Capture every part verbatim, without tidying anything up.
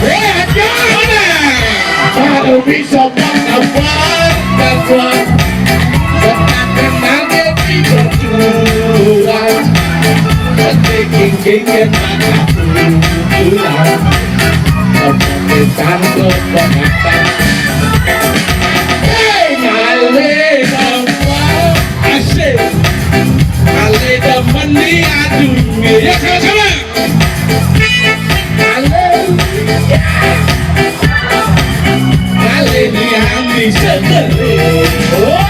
Hey, I got it! Gotta be so much of one, that's why. But I can now get people to life. But they can get my pulang. But they can't go for my time. Hey, I live on one. I say, I lay the money, I do me. Yes, yes, come on. Hallelujah. Hallelujah, I'm the shepherd. Oh,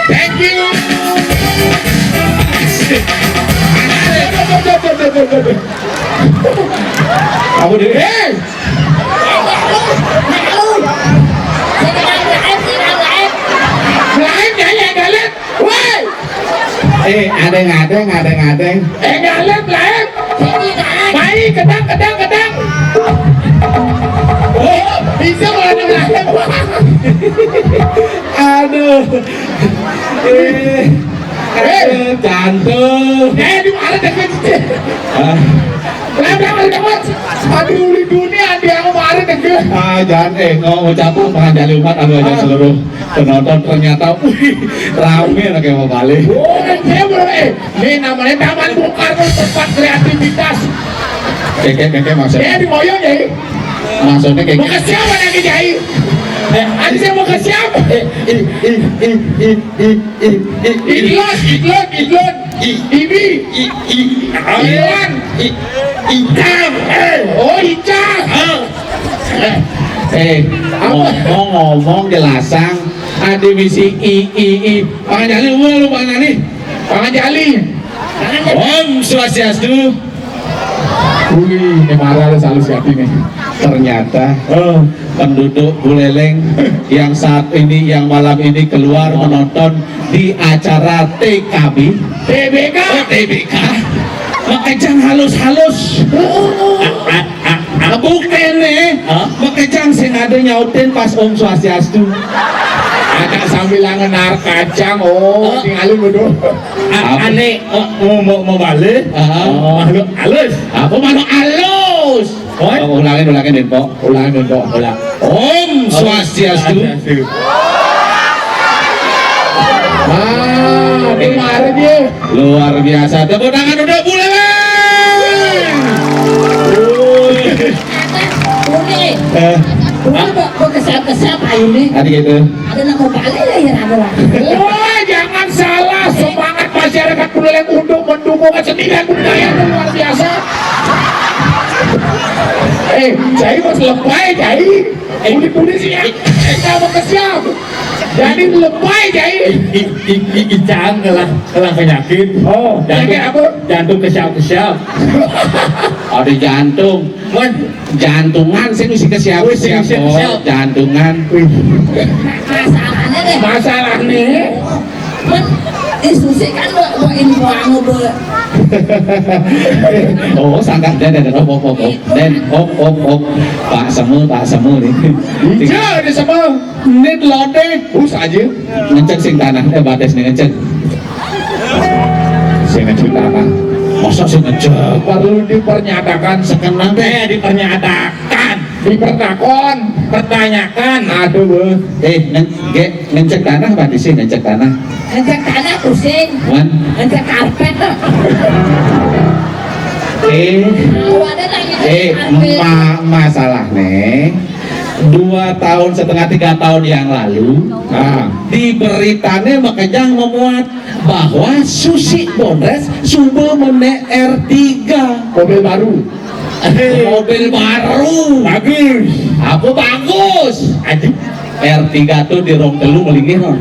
thank you. Aku di, hey! Lain ya, ya, lain. Woi! Eh, adeng-adeng, adeng-adeng. Eh, ngalep, laep. Mai, kedang, kedang, kedang. Oh, bisa kalau ada ngalep. Aduh. Eh, eh, jantung. Eh, di mana deket? Ah. Lah, lah, lah, lah. Aduh, di dunia dia kemarin deket. Ah, jangan, eh, ngomong ucapan penganjali umat anu aja seluruh penonton ternyata, wih, rame lah kayak mau balik. Oh, saya belum, eh, ini namanya Taman Bung Karno, tempat kreativitas. Keke, keke maksudnya. Eh, di Moyong ya, ini. Maksudnya keke. Mau ke siapa lagi, Jai? Eh, ada saya mau ke siapa? Eh, i, i, i, i, i, i, i, i, Idlon, Idlon, Idlon. I, Ibi. I, i, Iwan. I, Icang. Eh, oh, Icang. Ah. Eh, eh, ngomong-ngomong jelasang, ada misi i, i, i. Panganjali, umur lu mana nih? Panganjali. Om Swastiastu. Wih, ini marah lu selalu siap ini. Ternyata, oh, penduduk Buleleng yang saat ini, yang malam ini keluar menonton di acara T K B. T B K. Oh, T B K. Makejang halus-halus. A-, a-, a-, a-, bukan, eh. Hah? Makejang sing ada nyautin pas Om Swastiastu. Ada sambil ngenar kacang, oh, oh, tinggalin bodoh. A-, ane, oh, mau, mau, mau balik. Ah. Oh, makhluk halus. Apa makhluk halus? Oh, ulangin, ulangin, Denpok. Ulangin, Denpok. Ulang. Om Swastiastu. Swastiastu. Ah, ini kemarin dia. Luar biasa. Tepuk tangan udah mulai, Bang. Udah. Eh. Udah, Pak. Kok kesal-kesal, Pak, ini? Tadi gitu. Ada nak mau balik ya, ya, ada lah. Wah, jangan salah. Semangat masyarakat Buleleng untuk mendukung kesenian budaya itu luar biasa. Eh, saya mau selepai, Jai. Eh, udah, udah sih ya. Eh, sama ke siapa? Jadi lebay, Jai. I, i, i, i, Icang kelah, kelah penyakit. Oh, jantung, penyakit apa? Jantung kesiap-kesiap. Ada jantung. Wan. Jantungan sih mesti kesiap-kesiap. Wis, kesiap-kesiap. Oh, jantungan. Wih. Masalahnya deh. Masalahnya. Men, eh, susah kan, Mbak, Mbak, info anu, Mbak. Oh, sangat, dan, dan, dan, hop, hop, hop, hop. Dan, hop, hop, hop. Pak Semu, Pak Semu nih. Iya, ada sama. Nit lote, us aja. Ngecek sing tanah, eh, batas nih ngecek. Sing ngecek tanah. Masa sing ngecek? Perlu dipernyatakan sekenang deh. Eh, dipernyatakan. Dipertakon. Pertanyakan. Aduh, weh. Eh, nge-, ge-, ngecek tanah apa di sini ngecek tanah? Ngecek tanah pusing. Wan. Ngecek karpet. Eh. Awalnya tak ngecek eh, karpet. Ma-, masalah nih. Dua tahun setengah, tiga tahun yang lalu, ah, di beritane makejang memuat bahwa Susi Bondres sudah mene R tiga. Mobil baru. Mobil baru. Bagus. Apa bagus? Aduh. R tiga tuh di rong telu melinggih, no.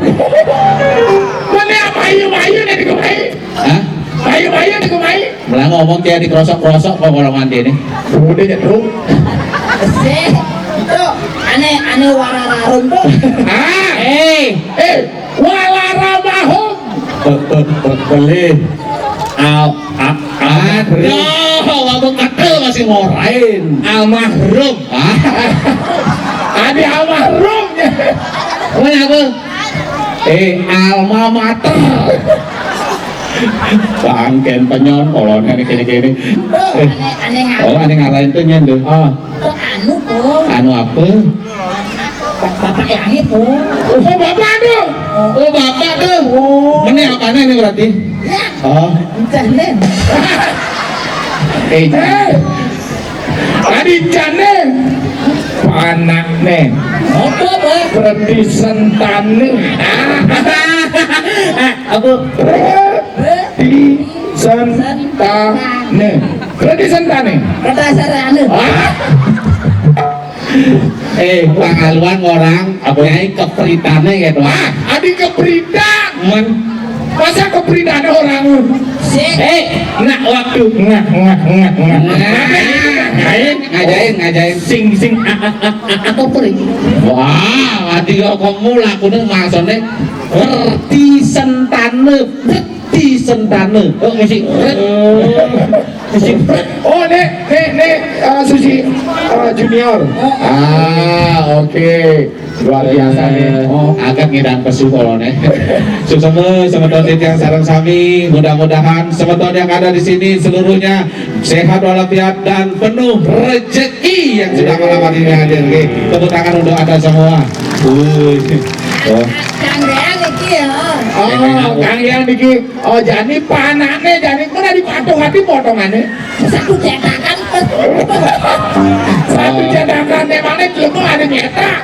Mana apa ayu-ayu nih dikemai? Hah? Ayu-ayu dikemai? Malah ngomong kayak dikrosok-krosok kok golongan dia nih. Udah ya, Bro. Sih. Bro, ane, ane warararum, Bro. Ah, eh, eh, walaramahum. Be-, be-, be-, beli. Al-, a-, aduh, abang ketel masih ngorain. Almarhum. Ah. Adi almarhum. Mana apa? Eh, alma mater. Bangkén penyon, kolonnya ini kene-kene. Oh, aneh, aneh. Oh, aneh ngalahin tuh nyen tuh. Ah. Kok anu, Pung? Anu apa? Bapak yang itu. Oh, bapak tuh. Oh, bapak tuh. Oh. Ini apanya ini berarti? Ya. Oh. Entah, Nen. Eh, eh. Adi jane. Anakne. Apa, Pak? Preti Sentane. Apa? Preti Sentane. Preti Sentane. Kata sarane. Ah. Eh, pangaluan orang apa? Nyai kepritane gitu. Ah, adi kepritan. Men. Masa kepritane orang? Sik. Eh, nak waktu ngah ngah ngah ngah. Ngajain, ngajain, ngajain. Sing sing a a a a a kepri. Wah, adi kok kamu lakune maksudnya ngerti sentane, ngerti sentane. Oh, ngisi. Ngisi. Oh, nek nek nek eh, Susi eh, Junior. Ah, oke. Luar biasa nih. Eh, oh, agak ngidang pesu kolone. Suksema semeton titiang sareng sami, mudah-mudahan semeton yang ada di sini seluruhnya sehat walafiat dan penuh rezeki yang sudah malam hari ini hadir. Oke. Tepuk tangan untuk Anda semua. Wih. Oh. Kang Dean iki ya. Oh, Kang Dean iki. Oh, jani panane jani kena dipatuh hati potongane. Satu cetakan. Satu cetakan emangnya cuma ada nyetak.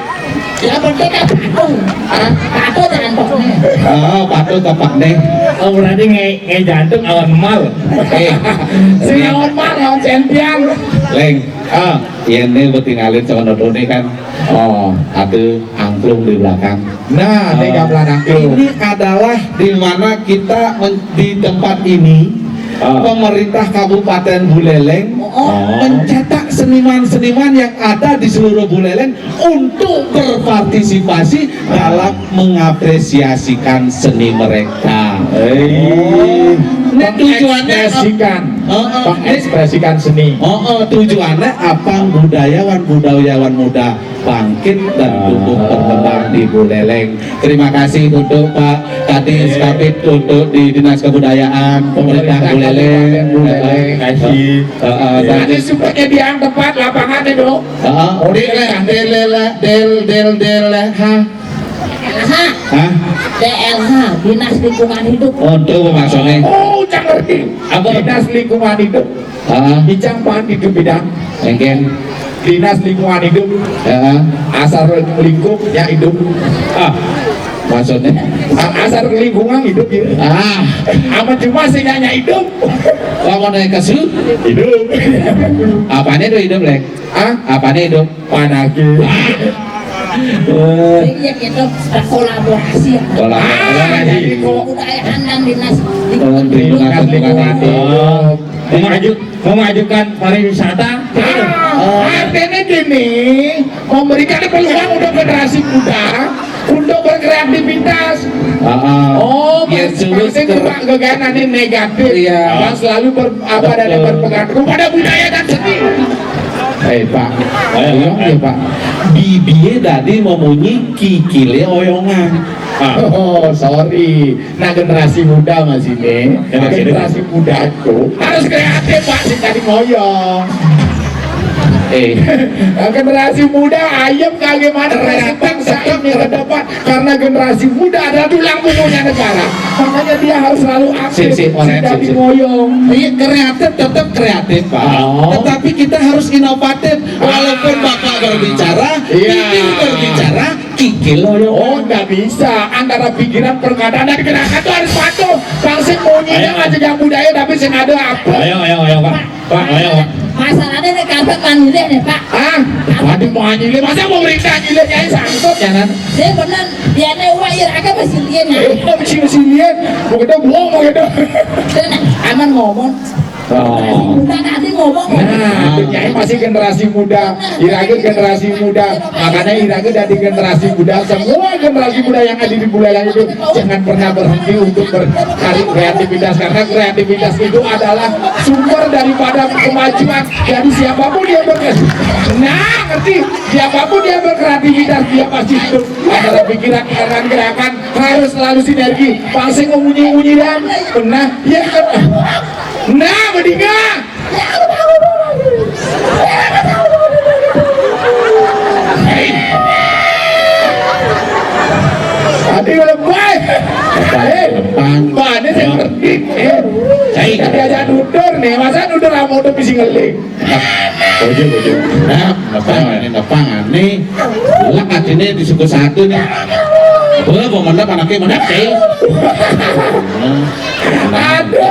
Ya penting kan patuh. Ah, patuh jangan pokoknya. Oh, patuh tepakne. Oh, berarti nge, nge jantung awan mal. Eh, sing awan mal, awan champion. Leng. Ah, ya ini buat tinggalin sama Nodone kan. Oh, ada angklung di belakang. Nah, ini eh, gamelan angklung. Ini adalah di mana kita men- di tempat ini, ah, pemerintah Kabupaten Buleleng, oh, mencetak seniman-seniman yang ada di seluruh Buleleng untuk berpartisipasi dalam mengapresiasikan seni mereka. Hei. Ini tujuannya ap- mengekspresikan, oh, oh, ini mengekspresikan seni. Oh, oh, tujuannya apa? Budayawan budayawan muda bangkit dan tumbuh berkembang di Buleleng. Terima kasih untuk Pak Kadis, eh, Kabid untuk di Dinas Kebudayaan, pemerintah Buleleng. Terima kasih. Heeh, iya. Nanti supaya dia yang tempat lapangan itu. Heeh. Oh, dia kan, del, del, del, del, del, ha. Hah? Hah? D L H, Dinas Lingkungan Hidup. Oh, itu maksudnya. Oh, jangan ngerti. Apa? Dinas Lingkungan Hidup. Ah. Ijang pan di bidang. Engken. Dinas Lingkungan Hidup. Heeh. Asar lingkup ya hidup. Ah. Maksudnya? A- Asar lingkungan hidup ya. Ah. Amat cuma sih nyanyi hidup. Kamu naik ke su? Hidup. Apanya tuh hidup, Lek? Ah? Apanya hidup? Panaki. Eh. Iya, kita kolaborasi ya. Kolaborasi. Ah, jadi kok kebudayaan dan dinas lingkungan hidup. Dinas lingkungan hidup. Oh. Memajukan pariwisata. Ah, artinya gini, memberikan peluang untuk generasi muda untuk berkreativitas. Ah, ah. Oh, ya, terus gagasan negatif. Iya. Dan selalu ber, apa dan berpegang kepada budaya dan seni. Eh, Pak. Ayo, ya, Pak. Bibie tadi memunyi kikile oyongan. Ah. Oh, sorry. Nah, generasi muda masih nih. Generasi muda tuh harus kreatif, Pak, sing tadi ngoyong. Eh. Nah, generasi muda, ayo bagaimana kreatif bangsa ini ke depan? Karena generasi muda adalah tulang punggungnya negara. Makanya dia harus selalu aktif, sing tadi ngoyong. Iya, kreatif tetap kreatif, Pak. Oh. Tetapi kita harus inovatif. Walaupun Bapak berbicara, iya, ini berbicara, kikil loh. Oh, nggak bisa. Antara pikiran, perkataan, dan gerakan tuh harus patuh. Bang sing munyinya aja yang budaya, tapi sing ada apa? Ayo, ayo, ayo, Pak. Pak, ayo, Pak. Masalahnya nih karpet manilih nih, Pak. Ah, waduh, mau nyilih. Masa mau merintah nyilih, nyai sangkut ya kan? Dia bener, dia nih wah ya agak masih lian ya. Eh, masih masih lian. Mau kita buang, mau kita. Dan aman ngomong. Nah, Nyai masih generasi muda, Ira gé generasi muda, makanya Ira gé dari generasi muda. Semua generasi muda yang ada di Buleleng itu jangan pernah berhenti untuk berkreativitas, karena kreativitas itu adalah sumber daripada kemajuan. Jadi siapapun yang berkreativitas, nah, ngerti, siapapun yang berkreativitas, dia pasti itu adalah pikiran, gerakan, gerakan harus selalu sinergi. Pasti ngunyi-ngunyi dan pernah, ya kan? Nah, mendingan. Hei. Adi lebay. Hei, mana saya ngerti? Eh, saya tadi aja nudur nih, masa nudur sama udah bisi ngeling. Ojo, ojo. Nah, nepang, nepang nih. Lek atiné di suku satu nih. Boleh mau mendap anaknya mendap sih. Aduh,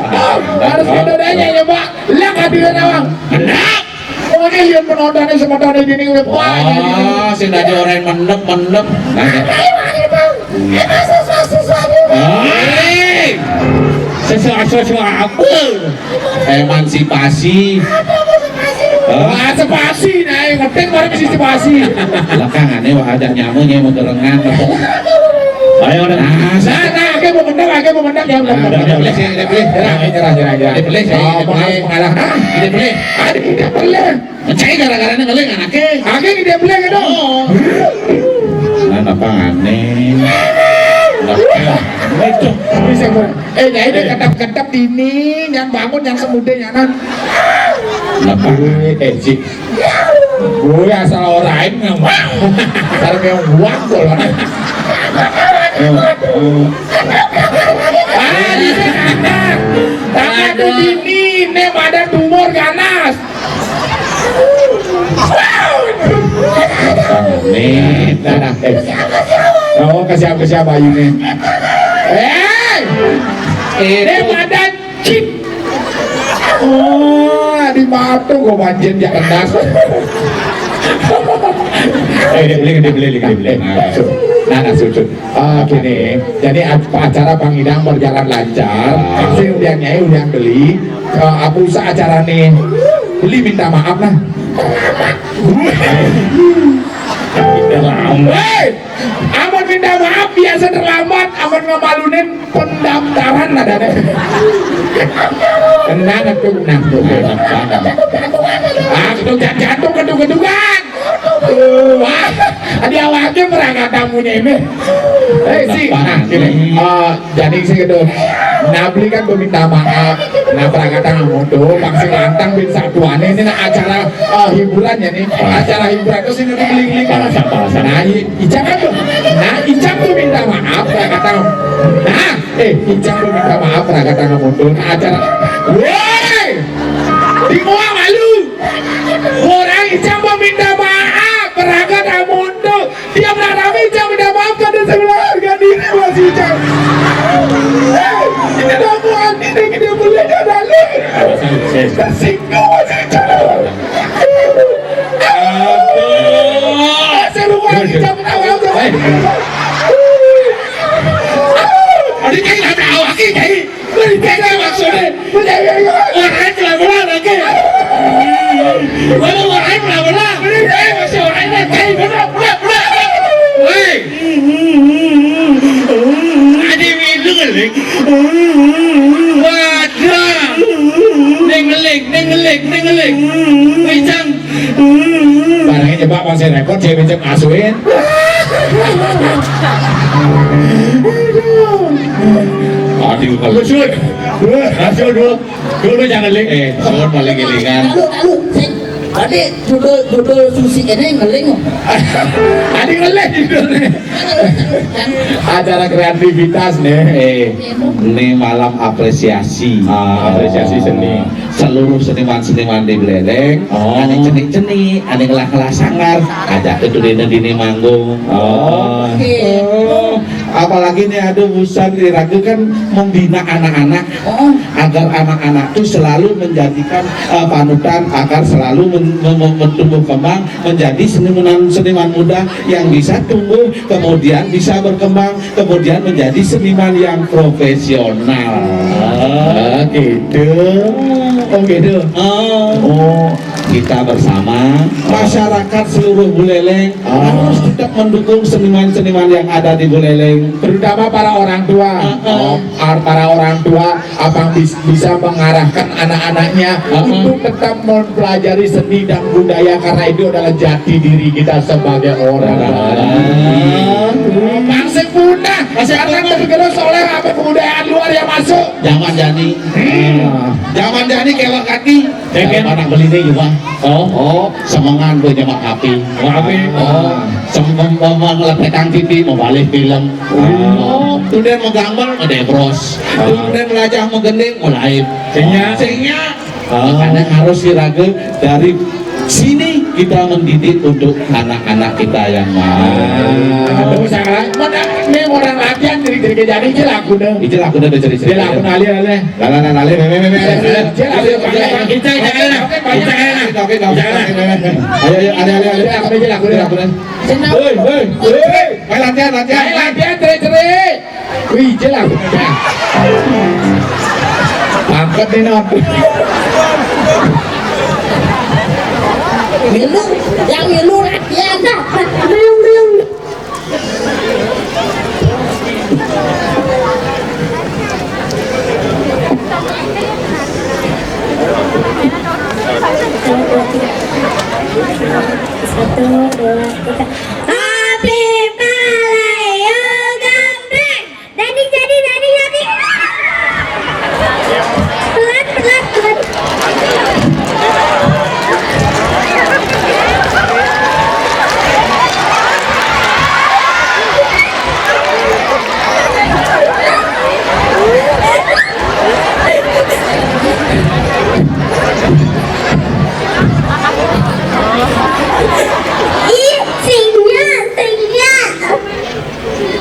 harus kita tanya ya, Pak. Lah, kadiran awang. Benar. Oke, lihat penontonnya semetonnya gini, lihat. Wah, ini. Oh, sing dadi orang mendep, mendep. Nah, ya. Hei! Sesuatu, sesuatu apa? Emansipasi. Hah? Emansipasi, nah, yang ngetik baru bisa emansipasi. Lah, kang, aneh, wah, ada nyamuk, nyamuk kerengan. Ayo, udah. Nah, nah, nah, oke, mau mendap, oke, mau mendap, ya, udah, udah, udah, udah. Nyerah, nyerah, nyerah, nyerah. Dibeli, saya Oh, dibeli. Mengalah, mengalah. Hah? Dibeli. Ada tidak boleh. Cai gara-gara ini ngeling anaknya. Oke, tidak boleh gitu. Oh. Nah, apa aneh? Nah, itu. Bisa, Bu. Eh, ya, ini ketap-ketap ini, yang bangun, yang semude, yang nan. Nah, apa aneh? Eh, si. Gue asal orain nggak mau. Karena yang buang, kalau Ah, ini anak. Tangan tuh dini, ini pada tumor ganas. Nih, dadah. Eh. Oh, ke siapa, ke siapa ini? Eh, ini pada Cip. Oh, di mata gua banjir dia kendas. Eh, dia beli, dia beli, dia beli. Nah, nah, sujud. Nah, nah, sujud. Ah, gini. Jadi ac- acara Pangidang berjalan lancar. Sing udah nyai, udah beli. Eh, apa usah acara nih? Beli minta maaf nah. Hei! Amun minta maaf biasa terlambat, amun ngamalunin pendaftaran adanya. Tenang atuh, tenang tuh. Ah, ketuk jantung, ketuk-ketukan. Wah, di awalnya merangkak tamunya ini. Eh, sih, nah, gini. Eh, jadi sih gitu. Nah, beli kan meminta maaf. Nah, perangkat tamu tuh, pasti lantang bin satuan ini nah acara eh, hiburan ya nih. Acara hiburan terus ini beli-beli kan. Nah, i- Ijang kan tuh. Nah, Ijang tuh minta maaf, perangkat tamu. Nah, eh, Ijang tuh minta maaf, perangkat tamu tuh. Nah, acara. Woi! Di gua malu. Orang Ijang mau minta maaf, perangkat tamu tuh. Tiap rame jam udah makan dan sebelah harga diri masih jam. Ini dakwaan ini kita boleh kan lalu. Tersinggung masih jam. Seru banget jam tahu aja. Ini kayak ada awak ini. Beri tega maksudnya. Orang telah belah lagi. Walau orang telah belah. Beri tega maksud orang ini. Kayak belah, belah, belah. Woi. Ada minum lagi. Waduh. Nengelik, nengelik, nengelik. Wicang. Barangnya coba pas saya rekod, saya pinjam asuhin. Aduh, kalau Gus Dur. Gus Dur, dulu. Dulu jangan link. Eh, soal paling gilingan. Lalu, lalu, sing, tadi judul, judul Susi ini ngeling. Tadi ngeling judulnya. Acara kreativitas nih. Eh, ini malam apresiasi. Ah, apresiasi seni. Seluruh seniman-seniman di Buleleng. Oh. Ada cenik-cenik, ada ngelah-ngelah sanggar, ajak ke dini-dini manggung. Oh. Oke. Oh. Apalagi nih, aduh, busan, iraga kan membina anak-anak, oh, agar anak-anak tuh selalu menjadikan, eh, panutan, agar selalu men- men- men- tumbuh kembang menjadi seniman seniman muda yang bisa tumbuh, kemudian bisa berkembang, kemudian menjadi seniman yang profesional. Ah, gitu. Oh, gitu. Ah. Oh, kita bersama, masyarakat seluruh Buleleng, ah, harus tetap mendukung seniman-seniman yang ada di Buleleng. Terutama para orang tua. Ah, ah. Oh, ar- para orang tua, abang bis- bisa mengarahkan anak-anaknya, ah, untuk tetap mempelajari seni dan budaya, karena itu adalah jati diri kita sebagai orang. Ah. Bangsa punah. Masih karena punah. Tergerus oleh apa, kebudayaan luar yang masuk. Zaman jani. Hmm. Zaman jani kelok kaki. Anak beli deh juga. Oh. Oh, semengan gue nyemak api. Nyemak api. Oh, semengan ngelepetang T V, mau balik film. Oh. Tunden mau gambar, mau debros. Ah. Tunden melajah mau gending, mau lain. Sehingga. Sehingga. Ah. Makanya harus diraga dari sini kita mendidik untuk anak-anak kita yang mau. Ah. Tunggu, saya mana? Ini orang latihan, jadi jadi jadi, ijil aku dah. Ijil aku dah, dah jadi. Ijil aku dah, alih-alih. Lah, lah, lah, lah, leh, leh, leh, leh, leh. Dia lah, dia pakai. Kita, kita, kita, kita, kita. Oke, oke, oke, oke, oke. Ayo, ayo, ayo, ayo, ayo. Dia lah, dia lah, dia lah. Dia lah, dia lah. Hei, hei, hei. Ayo latihan, latihan. Ayo latihan, cerai, cerai. Wih, dia lah. Angkat nih, Nat. Milu, yang milu latihan dah. Belum, belum. Satu, dua, tiga. Api palayo gambreng. Dadi, jadi, dadi, jadi. Pelan, pelan, pelan. Ih, sing nya, sing nya.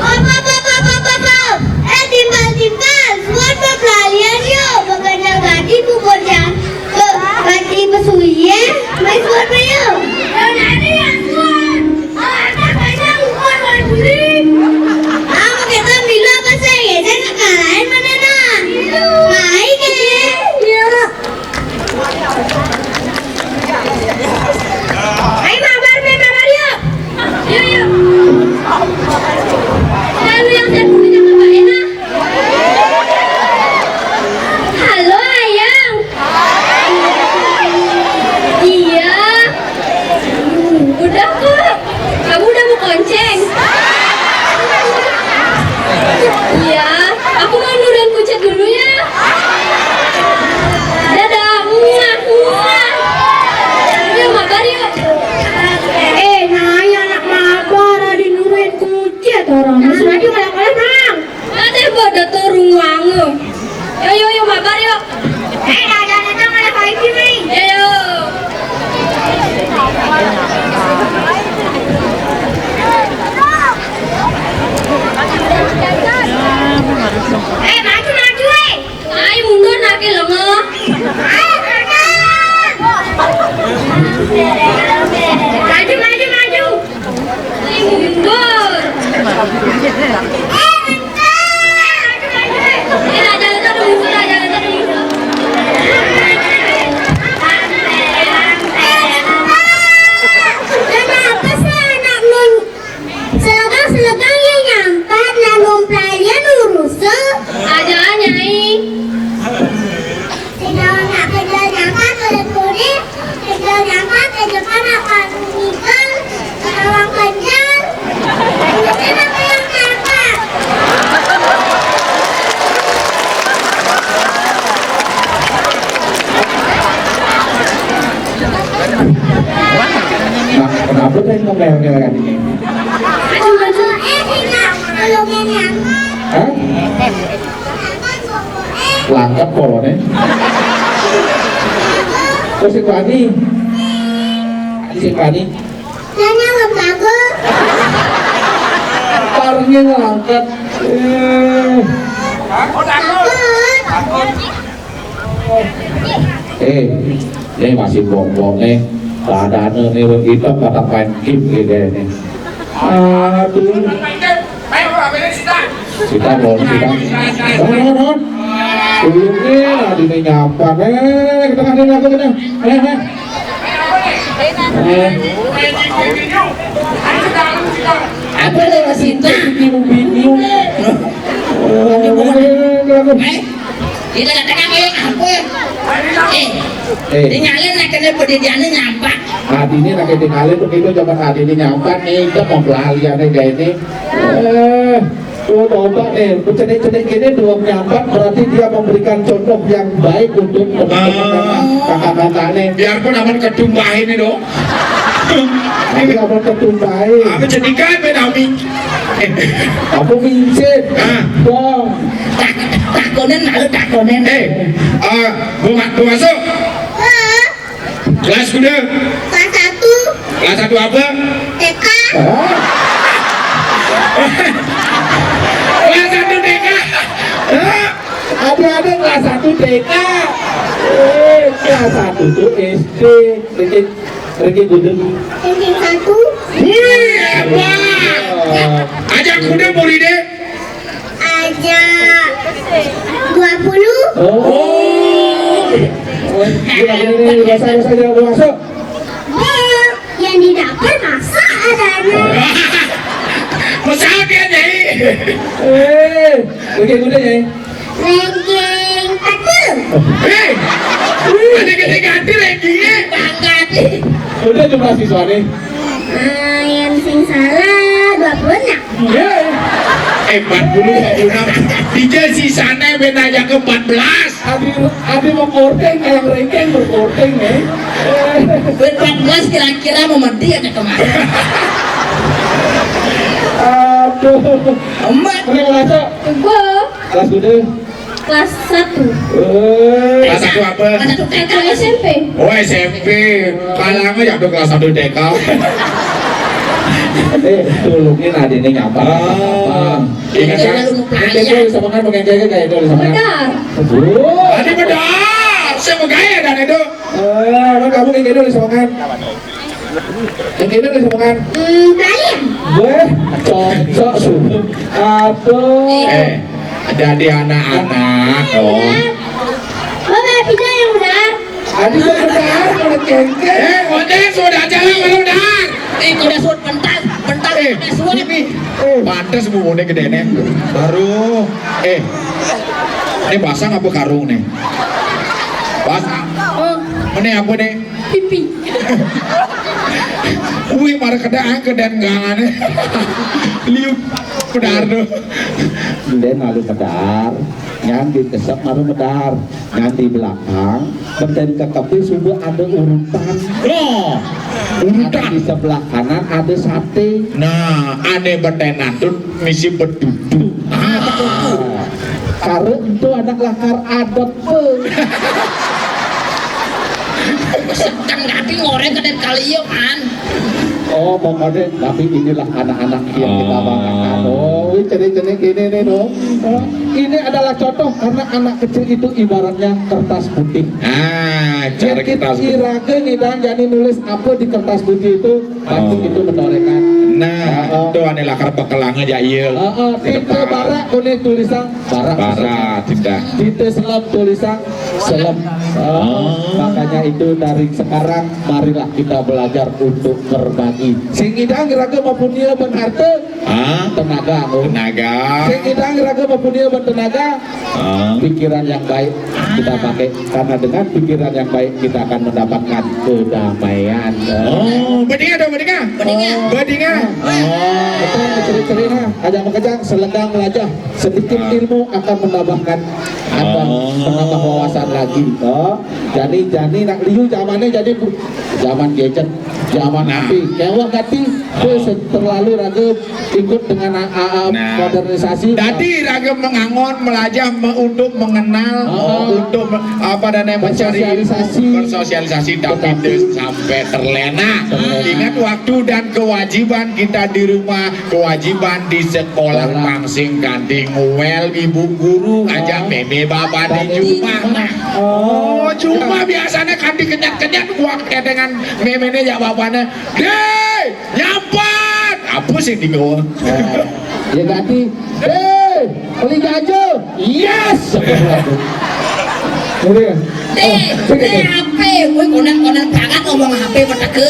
Op, op, op, op, op, op, op. Eh, timpal, timpal. Suan bepelalian yo. Beganjal gati bubur jam. Be- gati besuye. Mai suan mayo. Yo, nari ya, suan. Oh, ada banyak bukan wan buli. Ah, kita milo apa saya? Saya kekalahan mana, nah? Mai ke? Iya. Ayo mabar, be, mabar yuk. Yuk, yuk. Lalu yang saya punya apa enak? Halo, Ayang. Iya. Udah kok. Kamu udah mau konceng? Iya, aku mau nurunin kucet dulu ya. Dadah, muah, muah. Yuk, mabar yuk. Eh, nanya anak mabar, ada nurunin kucet orang. Mas Rajo malah kalah, Bang. Ate bodo turung wangu. Yo, yo, yo, mabar yo. Eh, ada ada ada ada fighting nih. Yo, yo. Eh, maju maju eh. Ai mundur nake lengo. Ayo, maju maju maju. Ai mundur. Kenapa sih anak nun selegang-selegang yang nyampat lalu pelarian urus? Ajaan, Nyai. Sing nak kerja nyampat kulit-kulit, kerja nyampat kerja panak, kalau nikah, kalau kerja, ini apa yang nyampat? Nah, kenapa saya ngomel-ngomel kan ini? Aduh, aduh, eh, sing nak kalau nyampat. Hah? Langkep kolone. Terus si Pani. Si Pani. Nanya lembaga. Parnya ngelangkat. Eh. Eh, ini masih bongbong nih. Badannya nih hitam, pada main game gitu nih. Aduh. Kita mau, kita. Bangun, bangun. Ini lah, ini nyapa. Eh, kita kasih lagu kita. Eh, eh. Eh. Apa nih, Mas Inta? Bingung, bingung. Eh, ini datang apa ya? Apa ya? Eh, eh. Tinggalin lah, kena pendidikannya nyampak. Adine lagi tinggalin begitu, coba adine nyampak nih, itu mau pelaliannya kayak ini. Eh, oh, coba nih, cenik-cenik ini dua nyampak, berarti dia memberikan contoh yang baik untuk teman-teman, kakak-kakak nih. Biarpun aman ketumbahin ini dong. Tapi aman ketumbahin. Apa jadi kan, Ben Ami? Apa mincin? Ah. Bong. Tak, takonen, malu takonen. Eh, eh, Bu Ma-, Bu Masuk. Kelas kuda? Kelas satu. Kelas satu apa? T K. Hah? Kelas satu T K. Hah? Ada-ada kelas satu T K. Eh, kelas satu tuh S D. Ranking, ranking kuda. Ranking satu. Wih, hebat. Aja kuda muridnya. Aja dua puluh. Oh. Oh, iya, iya, iya, iya, saya, saya, saya, masuk. Bang, yang di dapur masak adanya. Pesawat ya, Nyai? Eh, oke, udah, Nyai. Ranking satu. Eh, ada ganti-ganti rankingnya. Bangga nih. Udah jumlah siswa nih. Ah, yang sing salah dua puluh enam. Iya. Eh, empat puluh, empat puluh enam. Dija sisanya ben aja ke empat belas. Adi, adi mau korting, yang ranking berkorting nih. Empat belas kira-kira mau mati ya kemana? Aduh. Emak. Udah ngerasa? Gue. Kelas udah. Kelas satu. Eh, kelas satu apa? Kelas satu S M P. Oh, S M P. Kalangan ya, aduh, kelas satu T K. Eh, tulungin adine nyapa. Ah. Ingat kan? Kayak dulu sama kan, kayak, kayak, kayak dulu sama kan. Benar. Aduh. Tadi benar. Saya mau gaya dan itu. Eh, emang kamu kayak dulu sama kan? Yang kayak dulu sama kan? Hmm, kalian. Weh, cocok, sumpah. Aduh. Eh, jadi anak-anak, oh. Bapak pindah yang benar. Aduh, benar, kalau cengkeh. Eh, Oden, sudah jalan, baru dah. Eh, kuda suut pentas, pentas, eh, kuda suut. Ini, eh, pantas bumbunya gedene. Baru, eh, ini basang apa karung nih? Basang. Oh. Ini apa nih? Pipi. Wih, mara kedang, kedang gangane. Liu, pedar tuh. Nden lalu pedar, nyan di kesep maru medar, nyan di belakang, beten ke kebis sudah ada urutan. Oh, urutan. Di sebelah kanan ada sate. Nah, ane beten antun misi bedudu. Ah, bedudu. Kare itu anak lakar adepe. Sedang tapi ngoreng ke kali iya, man. Oh, pokoknya, tapi inilah anak-anak yang kita banggakan. Oh. Oh, ini cenik-cenik ini nih, dong. Oh, ini adalah contoh karena anak kecil itu ibaratnya kertas putih. Ah, cara kertas putih. Iraga nih, dan jadi nulis apa di kertas putih itu, pasti itu menorekan. Nah, itu ane lakar bekelang aja, iya. Heeh, tinte barak kuning tulisan barak. Barak, tinte. Tinte selem tulisan selem. Oh, makanya itu dari sekarang marilah kita belajar untuk berbagi. Sing idang raga mapunia ben harta, ah, tenaga, oh. Tenaga. Sing idang raga mapunia ben tenaga, ah, pikiran yang baik kita pakai. Karena dengan pikiran yang baik kita akan mendapatkan kedamaian. Oh, bedinga dong, bedinga. Bedinga. Bedinga. Oh. Betul, ceri-ceri nah. Aja makejang, selendang melajah. Sedikit ilmu akan menambahkan, akan menambah wawasan lagi. Oh. Jadi, jadi nak liu zamannya jadi bu-, zaman gadget, zaman api. Kewah ganti. Terus terlalu raga ikut dengan a-, a-, a-, Nah, modernisasi. Tadi raga mengangon, melajah me-, untuk mengenal, Oh. untuk me-, apa namanya, mencari, Bersosialisasi. Bersosialisasi, tapi Betul. dia sampai terlena. Terlena. Ingat waktu dan kewajiban kita di rumah, kewajiban di sekolah, Sekolah. Pang sing kanti nguel ibu guru aja Oh. meme bapak di Tadi rumah. Rumah. Oh, cuma biasanya kanti kenyat-kenyat, gua ketengan memene ya bapaknya. Deh, nyampat. Apa sih di gua? Ya ganti. Hei, beli jajo. Yes. Jadi, Deh, oh, sini, deh, sini. Apa? Woi, konan-konan banget ngomong apa, peteke.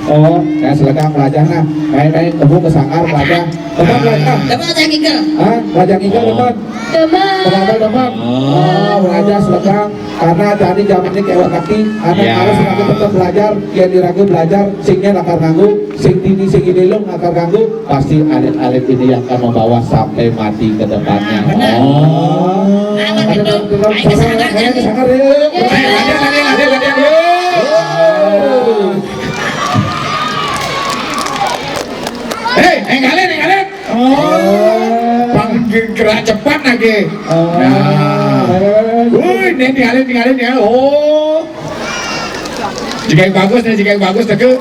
Oh, ya silakan belajar nah. Main-main temu ke sanggar belajar. Tempat belajar. Tempat belajar ngigel. Hah? Belajar ngigel, Oh. Tempat? Tempat. Belajar, tempat. Oh. Oh, belajar silakan. Karena tadi zaman ini kayak kaki, anak Ya. harus raga tetap belajar, yang diraga belajar, singnya lakar nganggu, sing dini, sing ini lo lakar nganggu, pasti alit-alit ini yang akan membawa sampai mati ke depannya. Benar. Oh. Anak Ada itu, dong, dong, ayo ke sana, sana, ayo ke sana, ayo. Ayo, ayo, ayo, ayo, ayo. Hei, enggalin, enggalin. Oh. Pang gerak cepat lagi. Oh. Nah. Woi, ini tinggalin, tinggalin ya. Oh. Jika yang bagus nih, jika yang bagus, Teguh.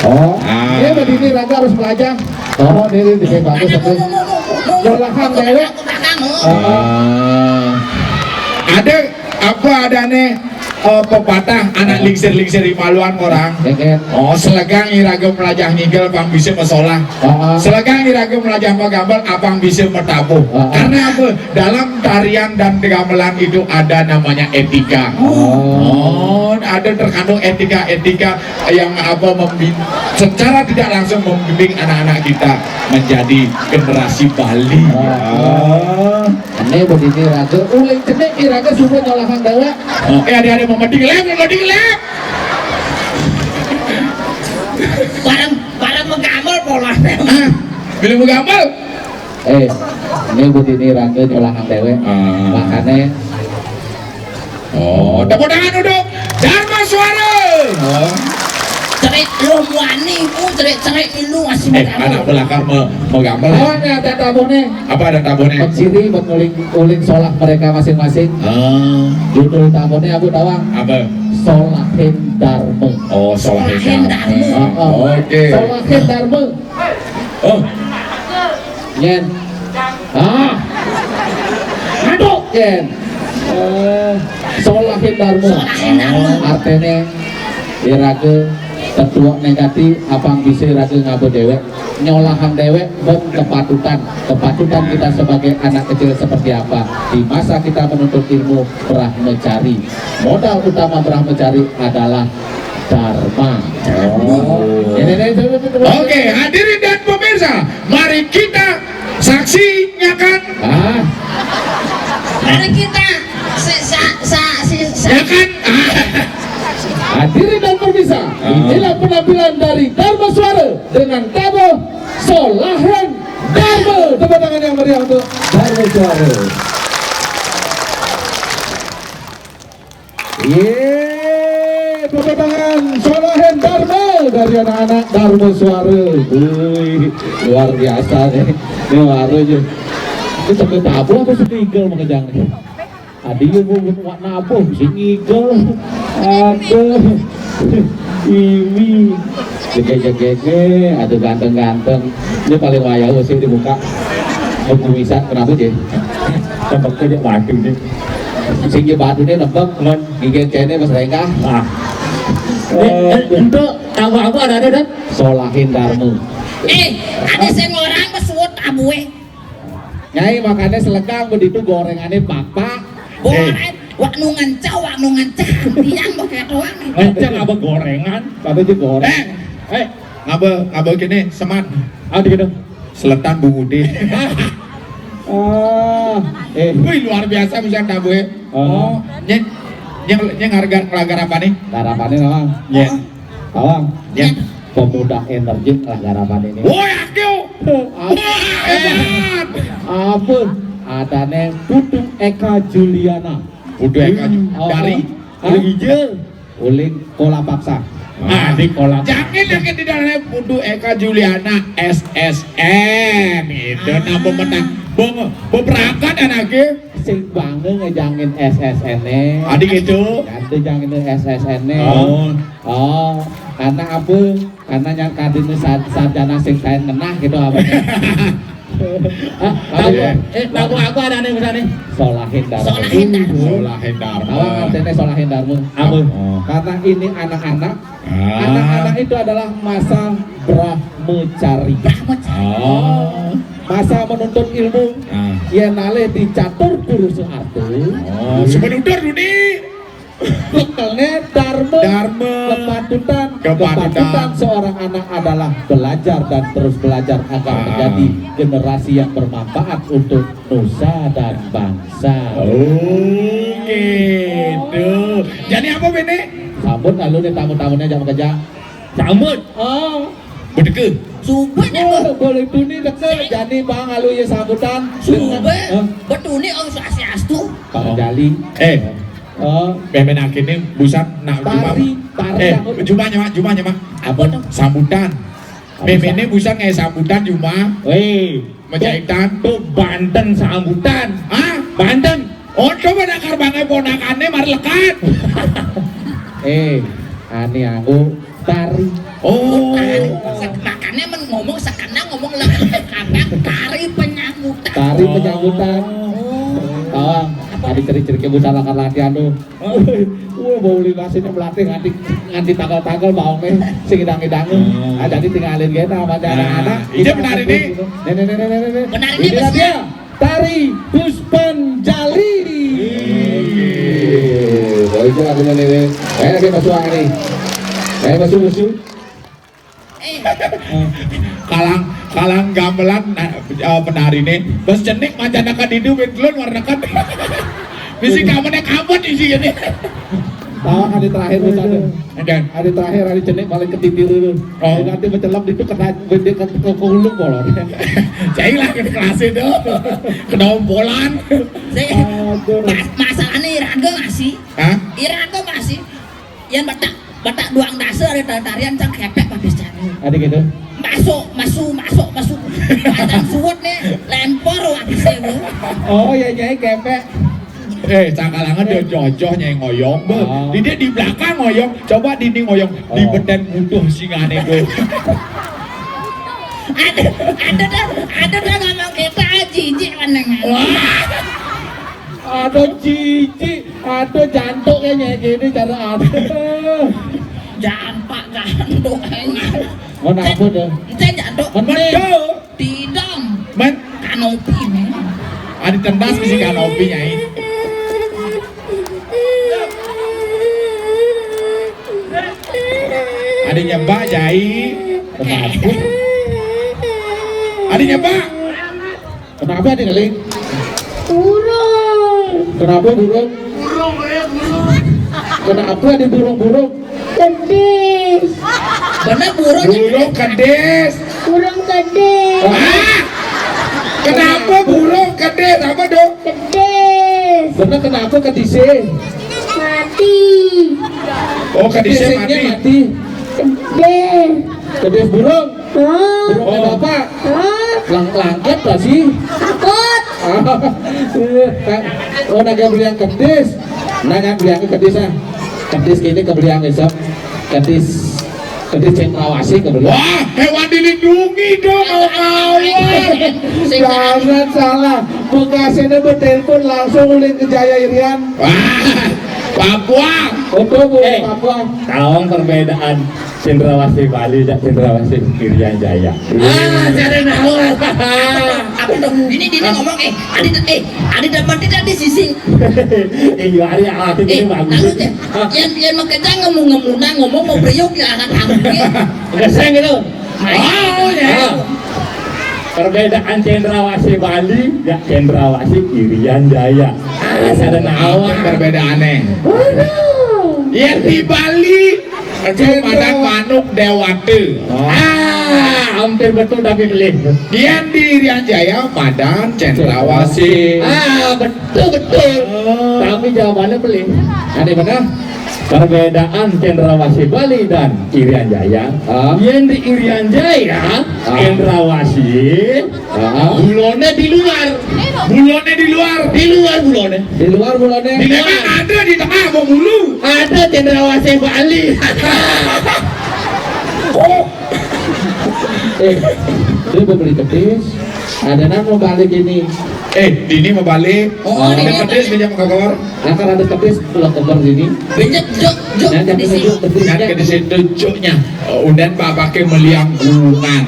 Oh. Ah. Ini begini, raga harus belajar. Oh, ini, ini jika yang bagus, Teguh. Nyolahan dewek. Ah. Ada apa adane, eh, pepatah anak lingsir-lingsir di maluan orang? Oh, selegang iraga melajah ngigel pang bisa mesolah. Selegang iraga melajah magambel apang bisa metabuh. Karena apa? Dalam tarian dan gamelan itu ada namanya etika. Oh, ada terkandung etika-etika yang apa membi-, secara tidak langsung membimbing anak-anak kita menjadi generasi Bali. Ah. Ini begini raga, uling cenik iraga semua nyolahan dewek. Oh, eh, ada-ada mau meding lem, mau meding lem. Bareng, bareng magambel pola. Ah, bila magambel? Eh, ini begini raga nyolahan dewek. Ah. Makanya Oh, tepuk tangan untuk Dharma Suara. Oh. Cerik lu muani, ku cerik-cerik lu masih Eh, muda. Anak belakang me-, magambel. Oh, ini ada tabuh nih. Apa ada tabuh nih? Penciri buat nguling, nguling solah mereka masing-masing. Ah. Judul tabuh nih, Abu Tawang. Apa? Solahin Dharma. Oh, Solahin Solahin Dharma. Dharma. Oh, oh. Oke. Solahin Dharma. Oh. Nyen. Ah. Aduh, Nyen. Eh, Solahin Dharma. Solahin Dharma. Artene, iraga tetuwek nengkati, apang bisa iraga ngaba dewek. Nyolahang dewek, bab kepatutan. Kepatutan kita sebagai anak kecil seperti apa. Di masa kita menuntut ilmu, brahmacari. Modal utama brahmacari adalah Dharma. Oh. Ini, ini, ini, ini, ini. Oke, hadirin dan pemirsa, mari kita saksikan. Ah. Mari kita se-, sa-, sa-, si-, sa- Ya kan? Ah. Hadirin dan pemirsa, ah, inilah penampilan dari Dharma Suara dengan tabuh Solahin Dharma. Tepuk tangan yang meriah untuk Dharma Suara. Yeay, tepuk tangan Solahin Dharma dari anak-anak Dharma Suara. Wih, luar biasa nih. Ini baru aja. Ini sampai tabuh apa sampai igel mengejang nih? Tadi ya gua buat nabuh, si ngigel. Aduh. Ini. Jege-jege, aduh ganteng-ganteng. Ini paling wayah sih dibuka. Mau kumisan, kenapa, Jé? Tembak aja batu nih. Sing ya batu nih nembak, Lon. Gigit kene Mas Rengga. Ah. Eh, eh, untuk tabuh apa ada, ada, ada? Solahin Dharma. Eh, ada sing orang pesuwut tabuhe. Nyai, makanya selegang begitu gorengannya bapak. Goreng, wak nu ngencah, wak nu ngencah. Tiang pakai doang. Ngencah apa gorengan? Apa aja goreng? Eh, eh, ngaba, ngaba kene, seman. Ah, di gedung. Seletan Bu Budi. Ah, eh. Wih, luar biasa bisa tabuh ya. Ah. Oh, nyeng, nyeng, nyeng harga ngelagar apa nih? Harapannya, Bang. Ya. Bang. Ya. Pemuda energi lah garapan ini. Woi, aku. Apa? Hebat. Apa? Adane Putu Eka Juliana. Putu Eka Ju-, oh, dari? Oh. Dari Ijil. Uling Kola Paksa. Ah, di kolam. Jangan lagi di dalamnya Putu Eka Juliana S S N. Itu nama menang. Bong, beberapa anaknya. Sing bangga ngejangin S S N-e. Adi gitu. Ganti jangin S S N-e. Oh. Oh, karena apa? Karena nyang kadine sa-, sarjana sing saen ngenah gitu apa. Ah, tahu, iya. Eh, tahu apa ada nih misalnya? Solahin Darmo. Solahin Darmo. Solahin Darmo. Tahu artinya Solahin Darmo? Apa? Oh. Karena ini anak-anak. Ah. Anak-anak itu adalah masa brahmacari. Brahmacari. Oh. Masa menuntut ilmu. Ah. Yen alih di catur guru Soeharto. Oh, sebenarnya Dudi. Bekalnya Darmo. Darmo. Kepatutan. Kepatutan. Kepatutan seorang anak adalah belajar dan terus belajar agar, ah, menjadi generasi yang bermanfaat untuk nusa dan bangsa. Oh, gitu. Jadi apa, Bene? Sambut lalu nih tamu-tamunya jam kerja. Sambut. Oh. Bedeke. Sumpah nih, oh, Bang. Boleh tuni deke. Jani, Bang, lalu ya sambutan. Sumpah. Hah? Betuni, oh, swastiastu. Bang Jali. Eh. Oh. Pemen akhirnya busan nak tari, cuma, tari eh, yang cuma nyemak, cuma nyemak. Apa tuh? Sambutan. Apa? Pemennya busan kayak sambutan cuma. Weh. Menjahitan. Tuh Banten sambutan. Hah? Banten. Oh, coba dakar bangai ponakannya mar lekat. Eh, ani anggo tari. Oh. Tari. Sek-, makanya men ngomong sekena ngomong lekat, tari penyambutan. Tari penyambutan. Oh. Tawang, tadi cerik-cerik ibu salah latihan tuh. Oh. Wah, bau linasnya melatih nganti, nganti tanggal-tanggal baunya sing idang-idang. Hmm. Ah, jadi tinggalin gitu sama anak-anak. Nah, iya, benar ini. Nih, nih, nih, nih, nih, nih. Benar ini, inilah dia, tari Puspanjali. Oke. Baiklah, teman ini. Ayo, kita suara nih. Ayo, masuk, masuk. Eh. Kalang, kalang gamelan, nah, eh, penari nih. Bas cenik macan dekat hidup, luar dekat. Bisi kamarnya kabut di sini. Tahu hari terakhir, Mas, ada. Oke. Hari terakhir, hari cenik paling ketitir dulu. Oh. Nanti mencelam itu kena, ke, ke, ke, ke hulu, bolong. Cai lah, ke kelas itu. Kedompolan. Saya, aduh. Mas-, masalahnya iraga masih. Hah? Iraga masih. Yang batak, batak doang dasar ada tarian cang kepek habis cari. Ada gitu? Masuk, masuk, masuk, masuk. Macan suwet nih, lempar habis itu. Oh, ya, Nyai kepek. Eh, cakalangan dia jojoh Nyai ngoyong, be. Oh. Di dia di belakang ngoyong, coba di ini ngoyong, di, oh, beten butuh singane, be. Ada, ada dah, ada dah ngomong kita, jijik menengah. Wah. Ada jijik, ada jantuk ya, Nyai, gini cara ada. Jantak jantuk enak. Mau apa tuh? Ente jantuk. Mending. Tidak. Men. Kanopi nih. Ada tendas ke si kanopi, Nyai. Ada nyembah, Jai. Kenapa? Ada nyembah. Kenapa nih, Ling? Burung. Kenapa burung? Burung, ya, burung. Kenapa di burung-burung? Kedis. Bener burung. Burung kedis. Burung kedis. Ah! Kenapa burung kedis? Apa dong? Kedis. Bener kenapa kedisnya? Mati. Oh, kedisnya mati. Kedis. Kedis burung. Hah? Burung ada apa? Hah? Lang-, langkat apa sih? Takut. Ah, eh, oh, naga beliang kedis. Naga beliang kedis, ah. Kedis ini kebeliang besok. Kedis, kedis cendrawasih kebeliang. Wah, hewan dilindungi dong, kawan. Jangan salah. Bekasnya bertelepon langsung ulin ke Jaya Irian. Wah, Papua. Untuk, eh, Papua. Tahu perbedaan Cendrawasih Bali, jak Cendrawasih Irian Jaya. Ah, jadi tahu. Apa tuh? Ini, ini ngomong, eh, ada, eh, ada dapat tidak di sisi. Iya, ada yang arti ini bagus. Tahu deh. Yang, yang mau kerja ngomong-ngomong, nah, ngomong mau priuk ya, akan tahu ya. Ngeseng gitu. Oh, ya. Ah. Perbedaan Cendrawasih Bali, ya Cendrawasih Irian Jaya. Ah, ada naon perbedaannya. Waduh. Ya di Bali, Cendrawasih. Padan manuk dewata. Oh. Ah, hampir betul tapi beli. Yang di Irian Jaya, Padan Cendrawasih. Ah, betul, betul. Oh. Tapi jawabannya beli. Ada benar? Perbedaan Cendrawasih Bali dan Irian Jaya. Ah. Yen di Irian Jaya, ah, Cendrawasih, ah, bulone di luar. Bulone di luar. Di luar bulone. Di luar bulone. Di luar. Emang ada di tengah mau bulu? Ada Cendrawasih Bali. Oh. Eh, dia mau beli kedis. Ada nama balik ini. Eh, dini mau balik. Oh, ada kedis, pinjam ke kamar. Akan ada kedis pulang kamar sini. Pinjam, jok, jok. Nah, jangan kedis itu. Kedis itu joknya. Oh, udah pak pakai meliang gungan.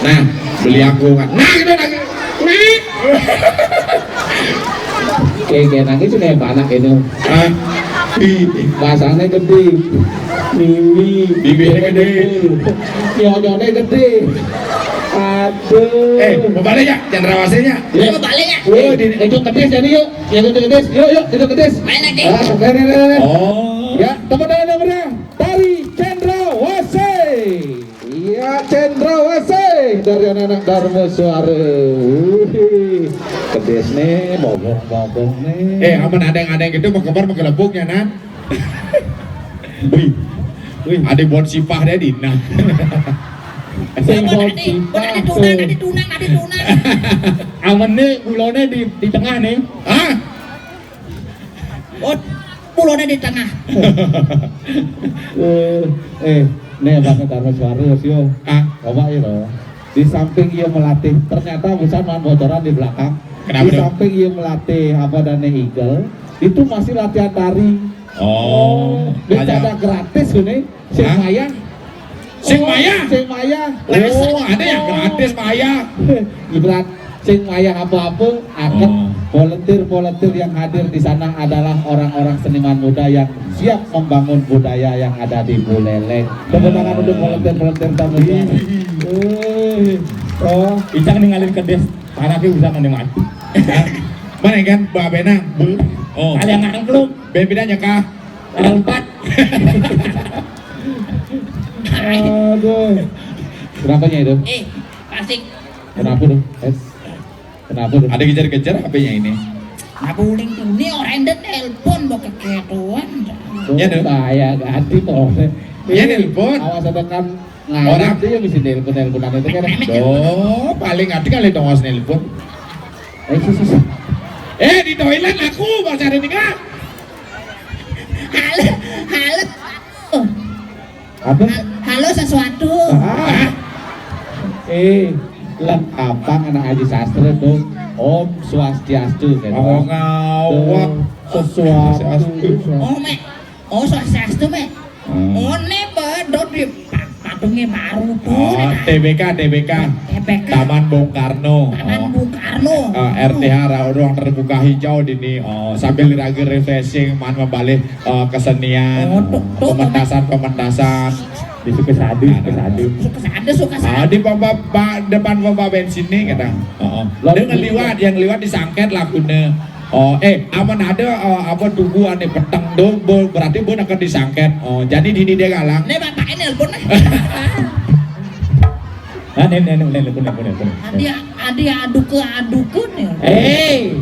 Nah, meliang gungan. Nah, gitu, nah, gitu. Nah. Kayak, kayak nangis kayak anak itu. Ah. Pasangnya gede. Mimi. Bibirnya gede. Nyonyone gede. Aduh. Eh, mau balik ya? Cendrawasihnya. Ya, mau balik ya? Wah, di itu kedis jadi yuk. Yang itu kedis. Yuk, yuk, itu kedis. Main lagi. Ah, oke, oke, oke, oke. Oh. Ya, tepuk tangan yang meriah. Tari Cendrawasih. Iya, Cendrawasih dari anak-anak Darmo Suara. Wih, kedis nih, bobong-bobong nih. Eh, aman ada yang ada yang gitu mau kembar mau kelebuknya, Nan. Wih, wih, ada buat sipah dia di nah. Sing buat sipah. Ada tunang, ada tunang, ada tunang. Aman nih, bulone di, di tengah nih. Hah? Oh, bulone di tengah. Eh, eh, nih, Bang Darmo Suara, yo. Ah. Coba ya, loh. Di samping ia melatih, ternyata bukan main bocoran di belakang. Kenapa di tuh? Samping ia melatih apa dan Eagle, itu masih latihan tari. Oh, dia ada gratis ini. Sing mayah. Sing mayah? Sing mayah. Oh, ada yang gratis mayah. Ibarat sing mayah apa-apa, akan volunteer-volunteer yang hadir di sana adalah orang-orang seniman muda yang siap membangun budaya yang ada di Buleleng. Tepuk tangan untuk volunteer-volunteer tamu. Oh, Icang ninggalin kedis, anaknya bisa mandi mati. Mana kan, Mbak Benang? Oh. Kalian ngangklung. Ben bedanya kah? Empat. Aduh. Kenapanya itu? Eh, plastik. Kenapa tuh? Eh, kenapa tuh? Ada kejar-kejar H P-nya ini. Nah, buling ini orang yang nelpon mau keketuan. Ya, deh. Bahaya ganti tuh. Ya, nelpon. Awas ada kan orang dia bisa nelpon-nelponan itu kan. Oh, paling ada kali dong nelpon. Eh, sus, sus. Eh, di toilet aku mau cari nikah. Halo, halo. Apa? Halo sesuatu. Ah. Eh, lengkapang anak Haji Sastra tuh. Om Swastiastu gitu. Oh, ngawak. Sesuatu. Oh, mek. Oh, Swastiastu, mek. Hmm. Oh, ne bedot di patungnya baru tuh. Oh, T B K, T B K. T B K. Taman Bung Karno. Taman Bung Karno. Eh, R T H, ruang terbuka hijau di ini. Oh, sambil lagi refreshing, man membalik eh, kesenian, oh, tuh, tuh, pementasan-pementasan. Di Sukesadu, Sukesadu. Sukesadu, Sukesadu. Ah, di pompa, pa, depan pompa bensin nih kata. Heeh. Dia ngeliwat, yang ngeliwat disangket lah guna. Oh, eh, aman ada eh, apa tugu ane peteng do, berarti pun akan disangket. Oh, jadi dini dia galang. Nih bapaknya nelpon nih. Ah, nih, nih, nih, nih, nelpon, nelpon, nelpon. Adi, adi adu ke adu ke nih. Eh,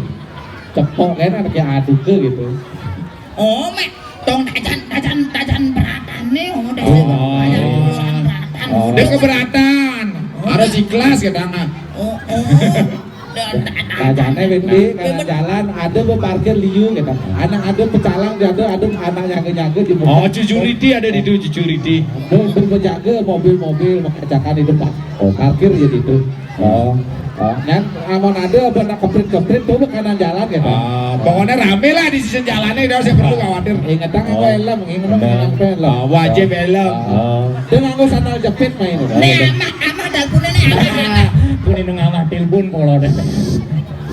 cepok kan anaknya adu ke gitu. Oh, mek tong tajan tajan tajan beratan nih, oh, deh. Oh. Tajan beratan. Oh, dia keberatan. Oh. Harus ikhlas katanya. Oh, oh. Tajane wit di kanan jalan ada be parkir liu gitu. Anak ada pecalang ada ada anak nyaga-nyaga di muka. Oh, security ada di itu security. Be, be, penjaga mobil-mobil makacakan di depan. Oh, parkir ya di itu. Oh. Oh, nyan amun ada apa nak keprit-keprit tuh kanan jalan gitu. Ah, pokoknya rame lah di sisi jalannya, udah saya perlu khawatir. Ingetang aku helm, ingetang aku helm. Ah, wajib helm. Ah. Dia nganggo sandal jepit main. Nih amah amah dalpune nih amah. Kuning nang amah telepon kalau deh.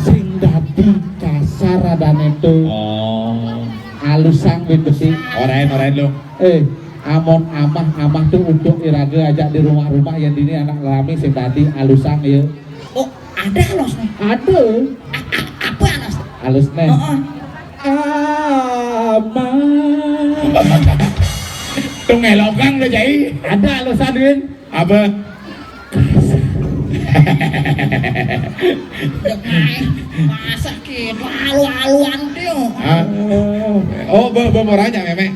Sing dadi kasar adane tuh. Oh. Alusang wit besi. Orain, orain lu. Eh, amon amah amah tuh untuk iraga ajak di rumah-rumah yang dini anak rame sing dadi alusang ya. Oh, ada alusnya. Ada. Apa alus? Alusnya. Heeh. Amah. Tuh ngelokang udah jai. Ada alusan Win. Apa? Masa gitu alu-aluan tuh. Hah? Oh, be, be, mau nanya, Meme.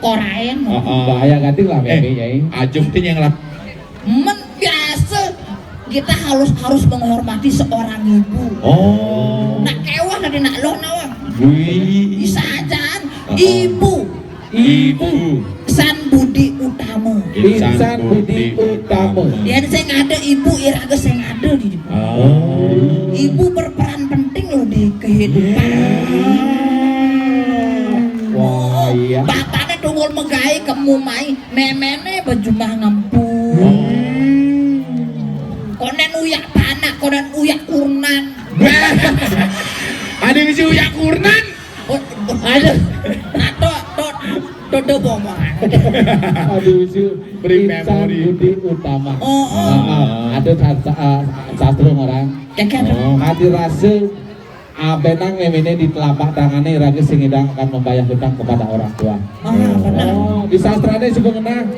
koraen. Heeh. Bahaya gading lah, eh, bebe, ya. Ajum ti yang lah. Men biasa kita harus, harus menghormati seorang ibu. Oh. Nak kewah tadi nak loh nawang. Wih. Bisa aja. Heeh. Ibu. Ibu. Insan budi utama. Insan budi utama. Yang sing ada ibu, iraga sing ada di ibu. Oh. Ibu berperan penting loh di kehidupan. Iya. Wah, iya. Bapaknya tunggul megai kemu mai, memene bejumah ngempu. Hmm. Konen uyak panak, konen uyak kurnan. Ada bisi uyak kurnan. Oh, ada. Nah, to, to, to, to, bomo. Aduh, si beri insan memori. Budi utama. Oh, oh. Heeh. Ada sa-, sa-, ah, sastra orang. Ya, kan? Oh. Hati rasa, ah, benang memene di telapak tangannya, raga sing idang akan membayar hutang kepada orang tua. Ah, benar. Oh, di sastrane sing ngenah.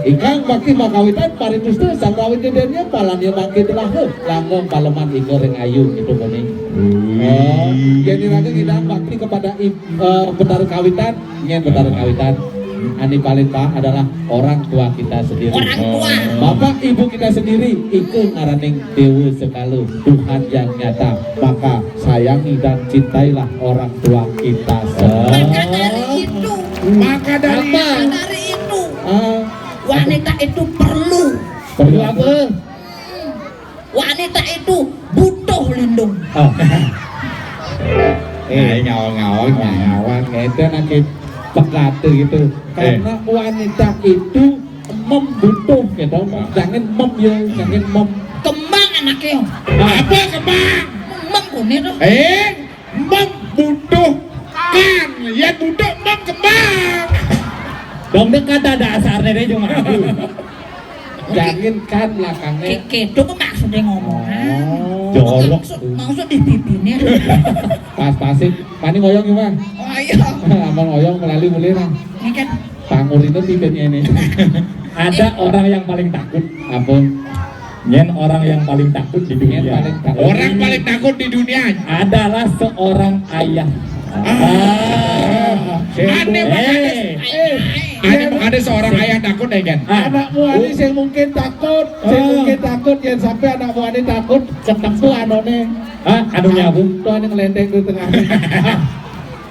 Ikang bakti makawitan paritusta sang rawit dedenya palan ya bangkit lah. Langgeng paleman ika ring ayu itu kuning. Wih. Oh, jadi raga ngidang bakti kepada ib-, eh, Betara Kawitan, nyen Betara Kawitan. Ani paling pa adalah orang tua kita sendiri. Orang tua. Bapak ibu kita sendiri, ika ngaraning Dewa Sekala, Tuhan yang nyata. Maka sayangi dan cintailah orang tua kita semua. Maka dari itu. Maka dari apa? Maka dari itu. Ah. Wanita itu perlu. Perlu apa? Hmm. Wanita itu butuh lindung. Oh. Eh, ngawang-ngawang, ngawang. Ngeten ake pekata gitu. Eh. Karena wanita itu membutuh gitu. Jangan mem ya, jangan mem. Kembang anaknya. Apa kembang? Mem kuning tuh. Eh, membutuhkan. Ya butuh mem kembang. Dong dekat ada asarnya deh cuma. Jangan kan belakangnya. Ke-, kedo kok maksudnya ngomong. Oh. Jorok. Maksud, maksud di pipinya. Pas-pasin. Pani ngoyong gimana? Oh, iya. Aman ngoyong melalui mulai lah. Ini kan. Pangurina pipinya ini. Ada orang yang paling takut. Apa? Nyen orang yang paling takut di dunia. Nyen paling takut. Orang paling takut di dunia adalah seorang ayah. Ah. Ah. Ane mah ada, eh, eh, ane mah ada seorang ayah takut, ya, kan? Ah. Anakmu ane sing mungkin takut, sing mungkin takut, yang sampai anakmu ane takut, ketempu anone. Ah, anunya apa? Tuh ane ngelenteng di tengah.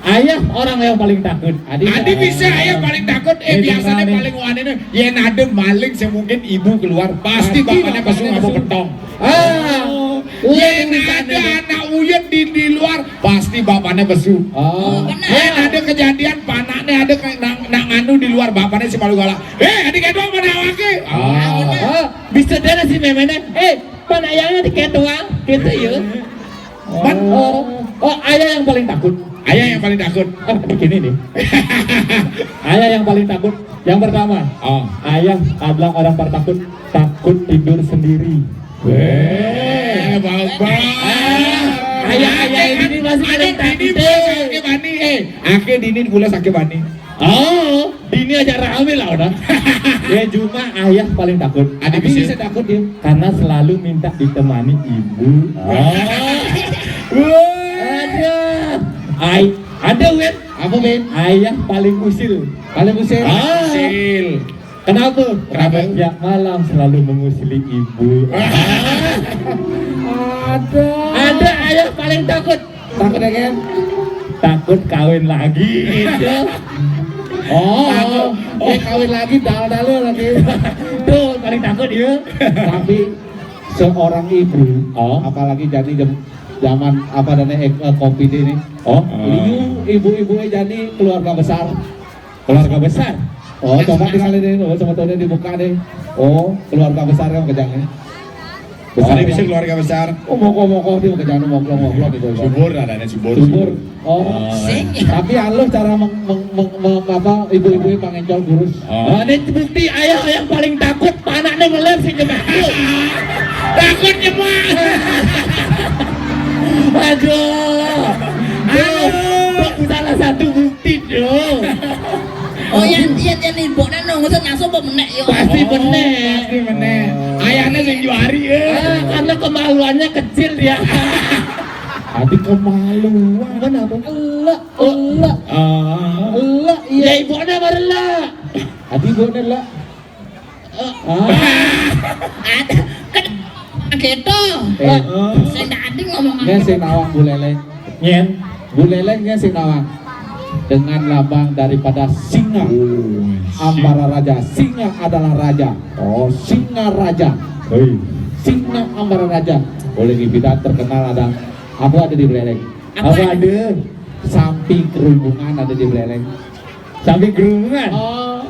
Ayah orang yang paling takut. Adi, adi bisa ayah paling takut, eh, biasanya paling wanine, yen ada maling sing mungkin ibu keluar, pasti bapaknya pesu ngapa petong. Ah. Yen ada anak uyut di, di luar, pasti bapaknya pesu. Oh. Yen ada kejadian, panaknya ada ke-, nang, nang anu di luar, bapaknya si malu galak. Eh, adik kedua mana awake? Ah. Ah, bisa dia si memene. Eh, panayangnya di kedua, gitu ya. Oh. Oh, ayah yang paling takut. Ayah yang paling takut. Ah, begini nih. Ayah yang paling takut. Yang pertama, oh, ayah adalah orang paling takut, takut tidur sendiri. Weh, bagus. Ah, ayah, ayah ini masih paling takut. Ake dini pula sakit bani. Oh, dini aja rame lah udah. Ya cuma ayah paling takut. Adi bisa takut dia. Karena selalu minta ditemani ibu. Oh. Aduh. Ay, ada Win. Apa Win? Ayah paling usil. Paling usil. Ah. Usil. Kenapa? Kenapa? Tiap malam selalu mengusili ibu. Ada. Ada ayah paling takut. Takut ya, Ken? Takut kawin lagi gitu. Oh, oh, eh, kawin lagi, dal-dal lagi. Tuh, paling takut ya. Tapi seorang ibu, oh, apalagi jadi jam-, zaman apa adanya, eh, eh, covid ini. Oh. Liu ibu-ibu jadi keluarga besar. Keluarga besar. Oh, coba tinggalin ini, oh, sebetulnya dibuka deh. Oh, keluarga besar yang kejangnya. Besar. Ada bisa keluarga besar. Oh, moko-moko dia kejangnya, moko-moko gitu. Subur, adanya subur. Subur. Oh. Oh. Sing. Tapi halus cara meng-, meng-, meng-, meng-, apa, ibu-ibu yang pangencol kurus. Oh. Nah, ini bukti ayah yang paling takut, panaknya ngeler sih jemak. Takut jemak. Aduh. Aduh. Itu salah satu bukti, Dong. Oh, yang, yang, yang ibu nang ngusut langsung apa menek, yo? Pasti menek. Oh, pasti menek. Ayahnya sing juari, eh. Ah, karena kemaluannya kecil dia. Adi kemaluan. Kenapa? Elak, elak. Ah. Elak, iya. Ya, ibunya baru elak. Adi gua nih lah. Ah. Ada. Kan gitu. Eh. Sing tadi ngomong. Ini sing nawang Bu Leleng. Nyen. Bu Leleng, nyen sing nawang. Dengan lambang daripada singa. Oh, Ambara Raja. Singa adalah raja. Oh, singa raja. Hei. Singa Ambara Raja. Boleh dibilang terkenal ada apa ada di Buleleng? Apa? Apa ada? Sampi Gerumbungan ada di Buleleng. Sampi Gerumbungan? Oh.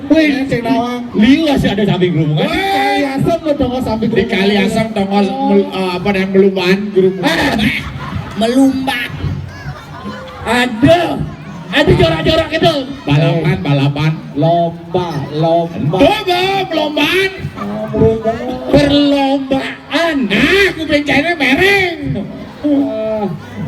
Wih, sing nawang. Liu masih ada Sampi Gerumbungan. Di Kali Asem lo tongol Sampi Gerumbungan. Di Kali Asem tongol mel- eh, apa namanya, Melumban Gerumbungan. Ah. Melumban. Aduh. Aduh, jorak-jorak itu. Balapan, balapan. Lomba, lomba. Lomba, perlombaan. Oh, lomba. Perlombaan. Nah, aku bencana mereng. Ah,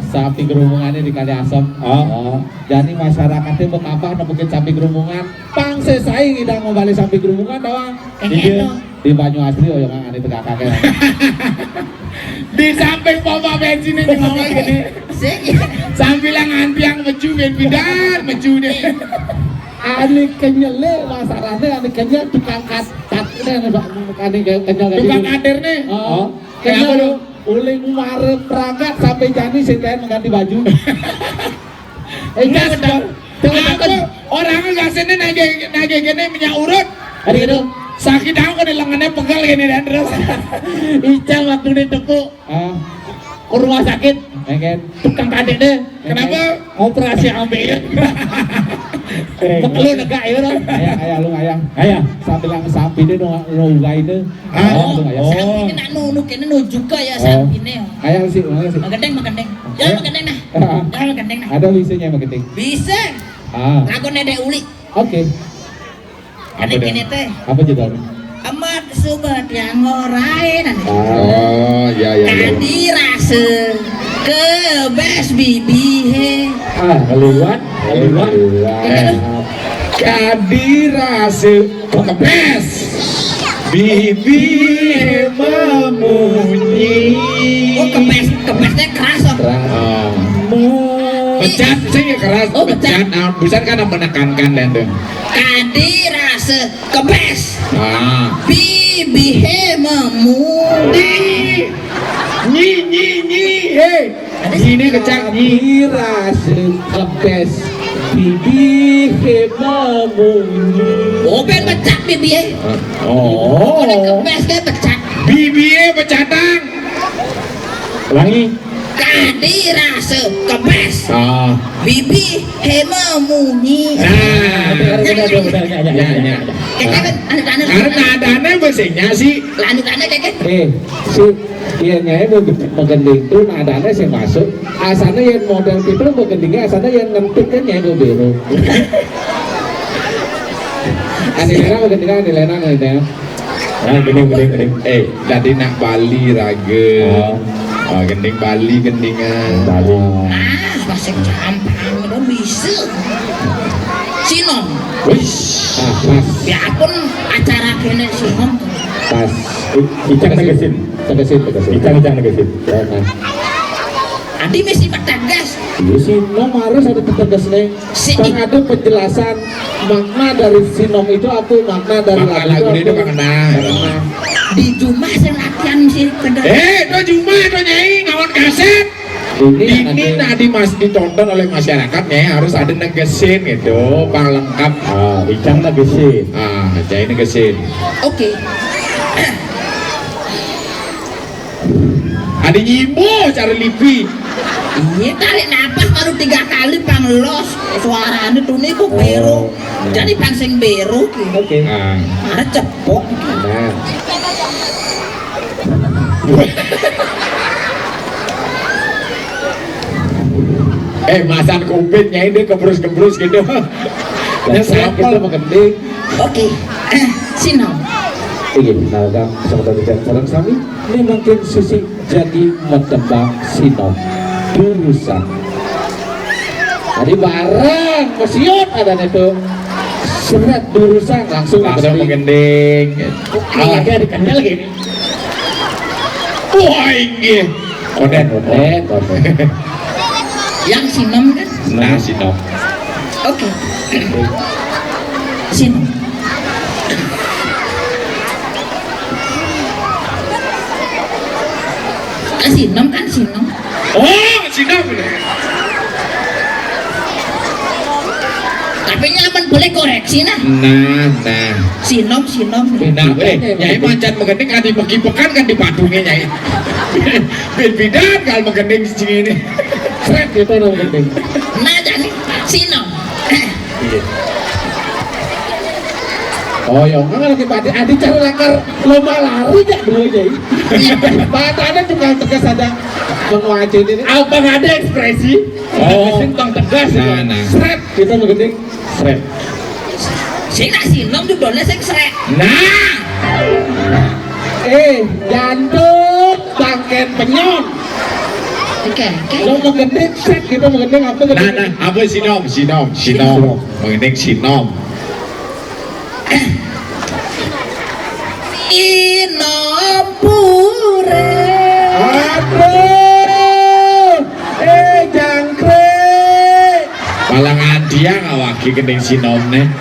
Sampi Gerumbungannya di Kali Asem. Oh. Oh. Jadi masyarakatnya betapa nemuin Sampi Gerumbungan. Pang sesai kita mau balik Sampi Gerumbungan doang. Iya. Di Banyu Asri, oh, yang ane tegakake. Di samping pompa bensin ini ngomong gini. Sik. Sambil yang anti yang meju ben pindah, meju deh. Ane kenyele masalahnya, ane kenyel tukang kat kat ini, ane, Pak, ane ke- kenyel kayak Tukang gitu. Kader nih. Oh. Oh. Kenapa Kenyel lu? Uling mare perangkat sampai jani sing lain mengganti baju. Eh, Mas, gas, gas. Jangan apa? Takut. Orang nggak sini nage nage gini minyak urut. Ada gitu. Sakit aku di lengannya pegal gini dan terus. Icang waktu ini tepuk Ah, ke rumah sakit. Engen. Tukang kadek deh. Kenapa? Operasi ambil. Eh, Bekel lu negak ya, Bro. Ayah, ayah lu ayah. Ayah. Sambil yang sampi deh dong, lu ugai deh. Ah, Oh, oh. Ayah. Sampi nak nunu kene nuju ke ya Oh. Sampi nih. Ayah sih, ayah sih. Magendeng, magendeng. Ya, Ya. Magendeng nah. Ya, magendeng nah. Ada isinya magendeng. Bisa. Ah. Aku nedek uli. Oke. Apa Ada dong? Kene teh. Apa judulnya? Amat subat yang ngorai nah. Oh, ya, ya, ya. Kadi rasa ke best bibi he. Ah, keliwat, keliwat. Keliwat. Kadi rasa kebes. Bibi memunyi. Oh, kebes, kebesnya keras, oh. Keras. Ah. Pecat sih ya keras. Oh, pecat. Pecat. Ah, bukan kan menekankan dan tuh. Kadi rasa kebes. Ah. Bibi he memunyi. Nyi, nyi, nyi, he. Ini kecak nyi. Kadi rasa kebes. Bibi he memunyi. Oh, ben pecak bibi he. Oh. Kebes ke pecak. Bibi he pecatang. Langi. Kadi rasa kebes. Ah. Bibi he memunyi. Nah. Udah, udah, udah, udah, ya, ya, ya, ya. Keke kan, anu, anu, Karena anu. Nadanya bahasanya sih. Lanjut anu, Keke. Eh, si, iya, nyai mau magending tuh nadanya sih masuk. Asalnya yang model itu magendingnya asalnya yang ngentik kan nyai mau biru. Anilena magendingnya, anilena, anilena. Ah, gini, gini, gini. Eh, tadi nak Bali raga. Oh. Ah, gending Bali gendingan. Bali. Ah, masih gampang, udah bisa. Sinom. Wis. Ah, pas. Ya ampun, acara kene sinom. Pas. I- Icang tegesin. Tegesin, tegesin. Icang, Icang tegesin. Ya, nah. Adi mesti tegas. Iya sih, nom harus ada tegas nih. Si- Bang, ada penjelasan makna dari sinom itu apa, makna dari Makna lagu lagu itu itu apa? Makna. Makna. Di rumah saya latihan sih, kedok. Eh, itu cuma itu nyai ngawon kaset. Ini Ini nanti. Nanti mas ditonton oleh masyarakat nih harus ada negesin gitu, pang lengkap. Ah, Icang negesin. Ah, nyai negesin. Oke. Ada nyimbo cara lipi. Iya, tarik napas baru tiga kali pang los. Suaranya tuh niku beru. Oh. Jadi pang sing beru ki. Oke. Ah. Ada cepok. Nah. Eh, masan covid nyai dia kebrus-kebrus gitu. Ya, Lah, siapa kita lo? Magending. Oke. Eh, sinom. Iya, nah, kan, sama tadi dan saran kami, ini mungkin sisi jadi matembang sinom. Durusan. Tadi bareng, mesiot adanya tuh. Seret durusan, langsung Langsung magending. Magending. Awalnya dikenal gini. Wah, inggih. Konden. Konden, konden. Yang sinom kan? Nah, sinom. Oke. Sinom. Kan sinom, kan sinom. Oh, sinom. Tapi nyaman boleh koreksi nah. Nah, nah. Sinom, sinom. Nah, eh, nyai macan magending kan dipekipekan kan dipadungnya nyai. Beda kalau magending sing ini. Sret gitu loh magending. Nah, jadi sinom. Iya. Oh ya, enggak lagi pati adi cari lakar lomba lari jak dua jadi. Matanya cuma tegas ada menguaci ini. Abang ada ekspresi. Oh, bang tegas. Nah, nah. Sret, kita begitu. Sret. Sing nak sinom tuh boleh sing sret. Nah. Eh, jantung bangken penyong. Oke, oke. Lo mau gending sret gitu, mau gending apa gitu? Nah, nah, apa sinom, sinom, sinom. Sinom. Mau gending sinom. Inompure. Aduh, eh jangkrik. Malah ngantiang awak ki gending sinom nih.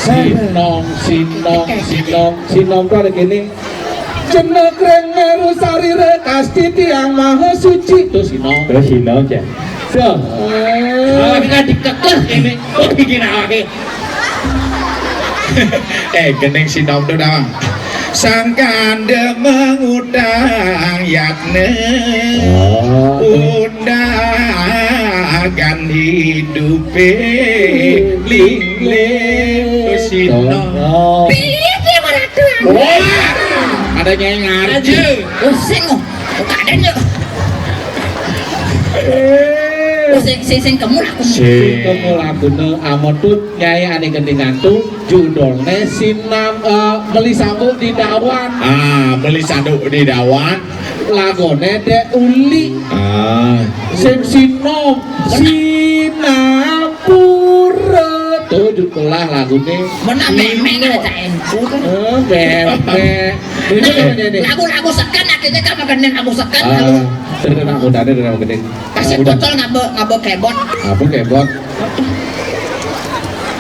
Sinom, sinom, sinom, sinom tuh ada gini. Jenek reng meru sarire kasti tiang maha suci. Tuh sinom. Terus sinom ya. Tuh. Awak kan dikekeh ini. Oh, bikin awak. Eh, gending sinom tuh nama. Sangkande mengutang yatne. Oh. Undangan hidupe lingling sinom. Oh. Piye dia meratuan? Wah, ada nyai ngarje. Pusing. Buka den yuk. Eh. Oh, sing sing sing kemu lah kemu. Sing kemu lah guna amatut nyai ane gending antu judulne sinam eh, meli sambuk di dawan. Ah, meli sanduk di dawan. Lagone dek uli. Ah. Sing sinom sinapura. Tuh judul lah lagune. Mana memeng ada cak enku tuh. Eh, memeng. Ini apa ini? Lagu-lagu sekan akhirnya kan makan lagu sekan. Ah, terus nak muda ada dalam gede. Kasih botol ngabo ngabo kebot. Apa kebot?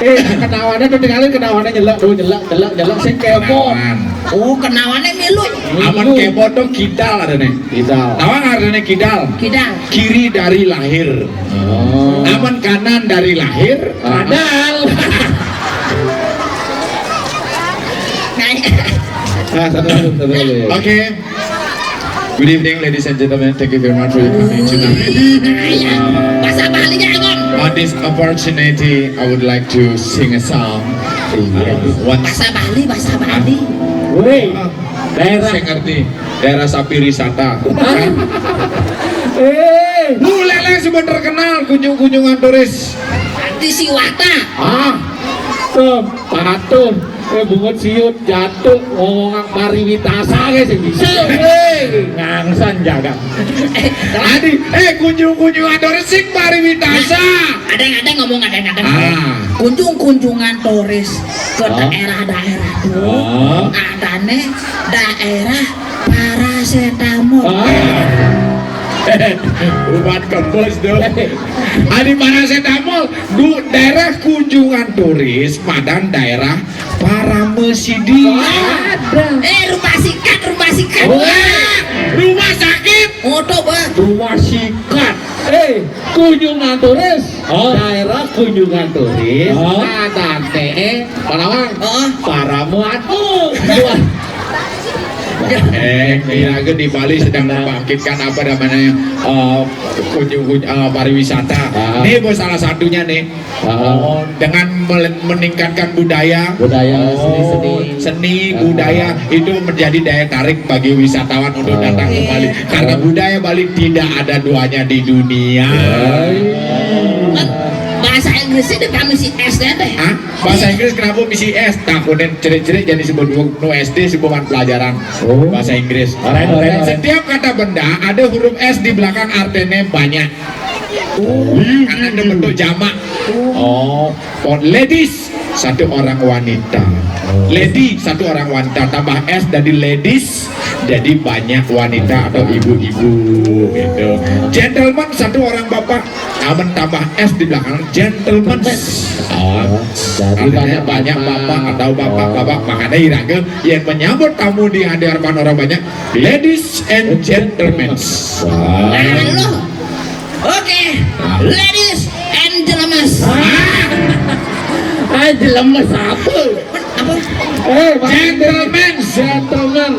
Eh, kenawannya tuh tinggalin kenawannya nyelak tuh nyelak nyelak nyelak sing kebot. Oh, kenawannya milu. Aman kebot tuh kidal ada nih. Kidal. Tahu nggak artinya kidal? Kidal. Kiri dari lahir. Oh. Aman kanan dari lahir. Kadal. Nah, satu lagi, satu lagi. Okay. Good evening, ladies and gentlemen. Thank you very much for your coming tonight. Bahasa Balinya, Abang. On this opportunity, I would like to sing a song. Iya. Uh, once Bahasa Bali, bahasa Bali. Woi, daerah. Saya ngerti. Daerah Sapi Wisata. Eh. Bu Lele sudah terkenal kunjung-kunjungan turis. Di Siwata. Ah, tuh, patuh. Eh, bungut siut, jatuh, ngomong pariwitasa kayak sih bisa. Eh, ngangsan jaga. Adi, eh, kunjung-kunjungan turis sing pariwitasa. Ada yang ada yang ngomong, ada yang ada yang ngomong. Ah. Kunjung-kunjungan turis ke daerah-daerah tuh. Oh. Adane daerah parasetamol. Ah. Obat kempes tuh. Adi parasetamol, du, daerah kunjungan turis, madan daerah Paramesidi. Ada. Eh, rumah sikat, rumah sikat. Oh, rumah sakit. Oto, Bang. Rumah sikat. Eh, kunjungan turis. Oh. Daerah kunjungan turis. Oh. Ada teh, Palawang. Oh. Paramuatu. Eh, Miraga di Bali sedang membangkitkan apa namanya eh, kunjung, kunjung eh, pariwisata. Ah. Ini bos salah satunya nih. Ah. Oh, dengan mel- meningkatkan budaya, budaya, oh, seni-seni, seni, ah, budaya itu menjadi daya tarik bagi wisatawan untuk, ah, datang ke Bali. Karena budaya Bali tidak ada duanya di dunia. Kan bahasa Inggrisnya di Pramisi S ya teh. Hah? Bahasa Inggris kenapa misi S? Takutnya cerit-cerit jadi sebut nu S D sebuah pelajaran, oh, bahasa Inggris. Alright, alright, alright. Setiap kata benda ada huruf S di belakang, artinya banyak. Oh. Karena ada bentuk jamak. Oh. Oh, ladies, satu orang wanita. Oh. Lady, satu orang wanita, tambah S jadi ladies. Jadi banyak wanita atau ibu-ibu gitu. Gentleman satu orang bapak, amun tambah S di belakang, gentleman. Oh, jadi artinya banyak banyak bapak bapak. Atau bapak-bapak, oh, makanya iraga yang menyambut tamu di hadapan orang banyak, ladies and gentlemen. Wow. Nah, lo. Oke, ladies and gentlemen. Ah, jelemes apa? Apa? Eh, gentlemen. Gentlemen.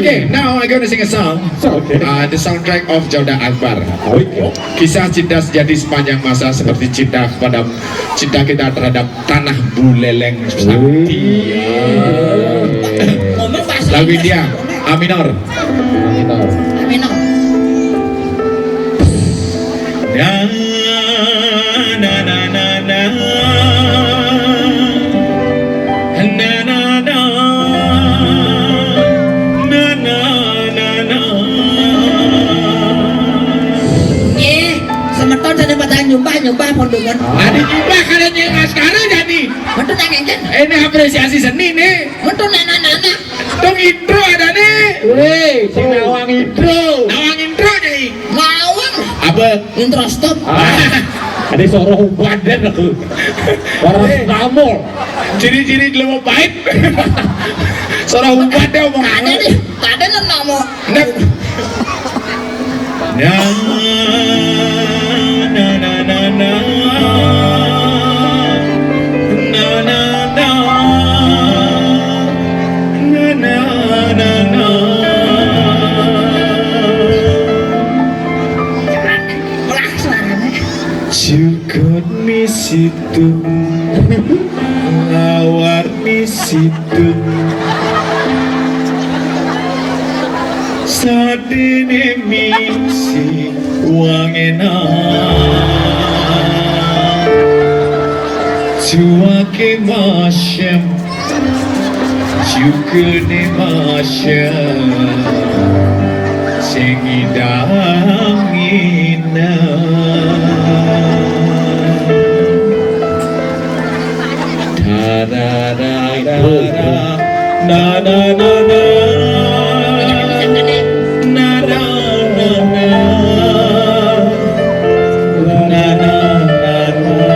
Okay, now I'm gonna sing a song. Okay. Uh, the soundtrack of Jauda Akbar. Okay. Kisah cinta sejati sepanjang masa seperti cinta kepada cinta kita terhadap tanah buleleng sakti. Wih. Lagu India, A minor. A minor. A minor. Na, na, na, na, na. Na, na, na. Na, na, na, na. Nggih, semeton sané pada nyumbah-nyumbah pondungan. Adi nyumbah kada nying askara jadi. Metu nang engken. Ini apresiasi seni nih. Metu nana-nana. Tong intro ada nih. Weh, si nawang intro. Nawang intro jadi. Nawang. Apa? Intro stop. Ah. Ada suara ubadan aku. Orang ngamol. Ciri-ciri dulu mau pahit. Suara ubat deh omong. Ada nih. Ada nih nama. Nek. Na, na, na, na, na. Na, na, na. Na, na, na, na. Pelah suaranya. Cukup misi Tuh, lawar misi tuh. Sadene misi wangena. Cuake masem, cukene masem. Sing idang inem. Da, da, da, da, da. Na, na, na, na. Na, na, na, na. Na, na, na, na.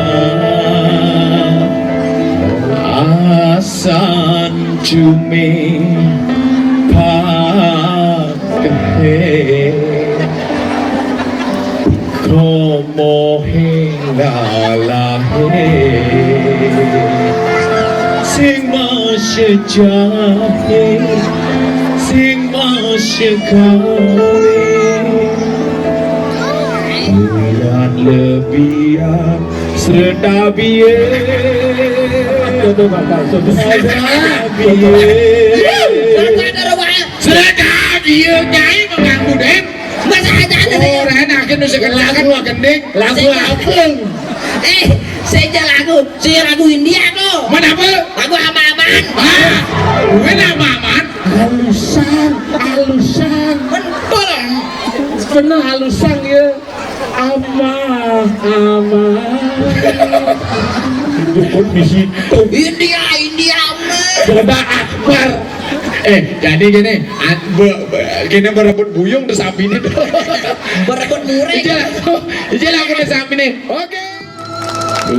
Asan cumi pakehe. Komo hinggalahe sing masejahe, sing masegare. Bulan lebihan serta biye. Itu bakal sukses. Serta biye. Serta biye, Nyai mengganggu, Den. Masa aja ada saya. Oh, Ren, akhirnya saya kenalkan wah gending. Lagu apa? Eh, saya lagu, saya lagu India tuh. Mana apa? Lagu aman-aman. Ah, gue nama aman. Alusan, alusan. Betul. Bener alusan ya. Amah, amah. Di situ. India, India, amah. Coba Akbar. Eh, jadi gini, an- be- be- gini berebut buyung tuh sampingnya tuh. Berebut muring. Ijal aku, ijal aku di samping nih. Oke.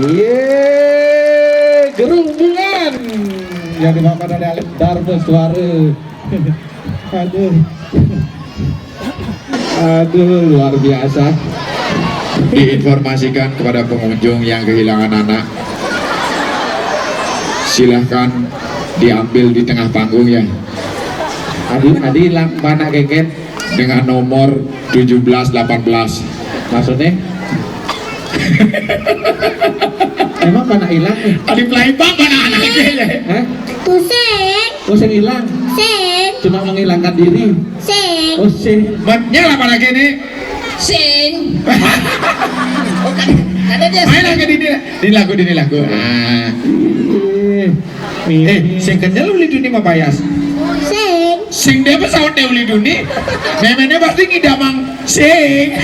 Iya, gerung bulan. Yang dimakan ada Alif Darma suara. Aduh. Aduh, luar biasa. Diinformasikan kepada pengunjung yang kehilangan anak, silahkan diambil di tengah panggung ya. Adi, Adi hilang mana keket? Dengan nomor tujuh belas delapan belas. Maksudnya? Emang mana hilang nih? Adi pelai bang mana anak itu ya? Hah? Pusing. Oh, sing hilang. Sing. Cuma menghilangkan diri. Sing. Oh, sing. Menyel apa lagi nih? Sing. Oh, kan, kan ada dia. Main lagi di, di, di lagu, di lagu. Ah. Eh, sing kenyal uli duni mapayas. Sing. Sing dia pesawat dia uli duni. Memene pasti ngidamang sing.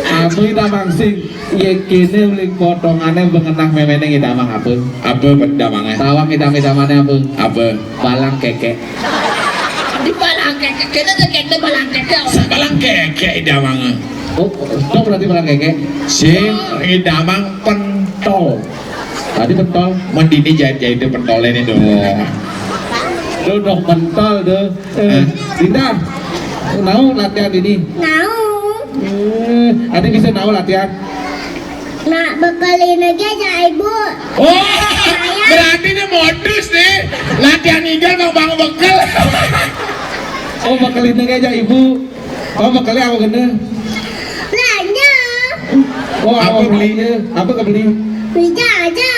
Apa ngidamang sing? Iya kene uli potongannya bengenah memene ngidamang apa? Apa pedamangnya? Tawang ngidam-ngidamane apa? Apa? Balang keke. Balangkeke, kene tekene balangkeke. Balangkeke idamang. Oh, tok berarti balangkeke. Sing idamang pentol. Tadi pentol. Mendini jahit-jahit pentol ini dong. Tuh dok pentol tuh. Eh, Dinda, mau latihan ini? Mau. Eh, ada bisa mau latihan? Nak bekelin aja ya ibu. Oh, berarti ini modus nih. Latihan injal bang bang bekel. Oh, bekelin aja ibu. Oh, bekelnya apa gini? Belanja. Oh, apa beli? Apa kebeli? Beli aja.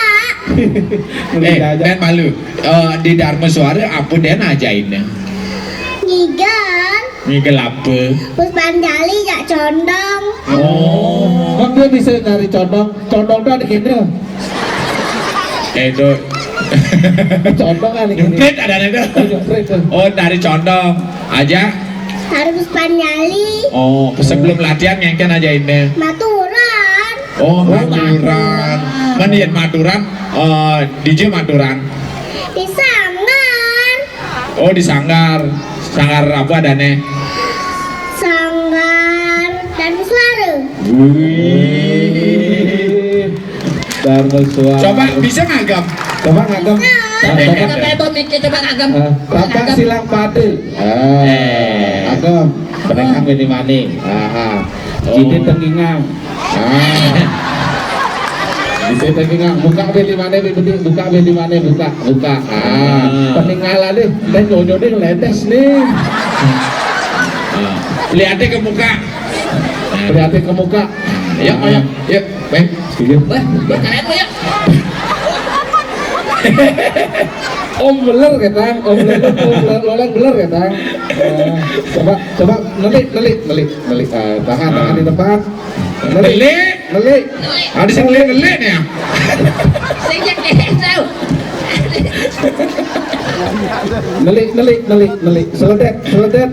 Eh, dan malu. Eh, di Dharma Suara apa dia ajainnya? Ngigel. Ngigel apa? Puspanjali ya condong. Oh. Bang dia bisa nyari condong. Condong tuh ada gini. Eh, itu. Condong kan ini. Jemprit ada itu. Oh, jemprit tuh. Oh, dari condong. Aja. Harus Puspanjali. Oh, sebelum latihan ngengken aja ini. Maturan. Oh, maturan. Mana yang maturan? Eh, D J maturan. Di sanggar. Oh, di sanggar. Sanggar apa adanya? Sanggar dan suara. Wih. Darma Suara. Coba bisa ngagam? Coba ngagam. Bisa. Coba, coba. Coba, coba, coba, coba ngagam. Eh, Bapak silang pade. Ah, agam. Penengah mini mani. Aha. Oh. Jadi tengingang. Ah. Bisa tengingang. Buka beli mana, beli, buka beli mana, buka, buka. Ah. Ah. Peninggalan deh. Dan nyonya deh ledes nih. Ah. Lihatnya ke muka. Lihatnya ke muka. Yuk, ayo. Yuk, baik. Setuju. Wah, keren tuh ya. Om beler ketang, om beler, om beler, loleng beler ketang. Eh, coba, coba, nelik, nelik, nelik, nelik. Eh, tangan, tangan di depan. Nelik, nelik. Ada sing nelik, nelik nih ya. Sing cek tahu. Nelik, nelik, nelik, nelik. Seledet, seledet.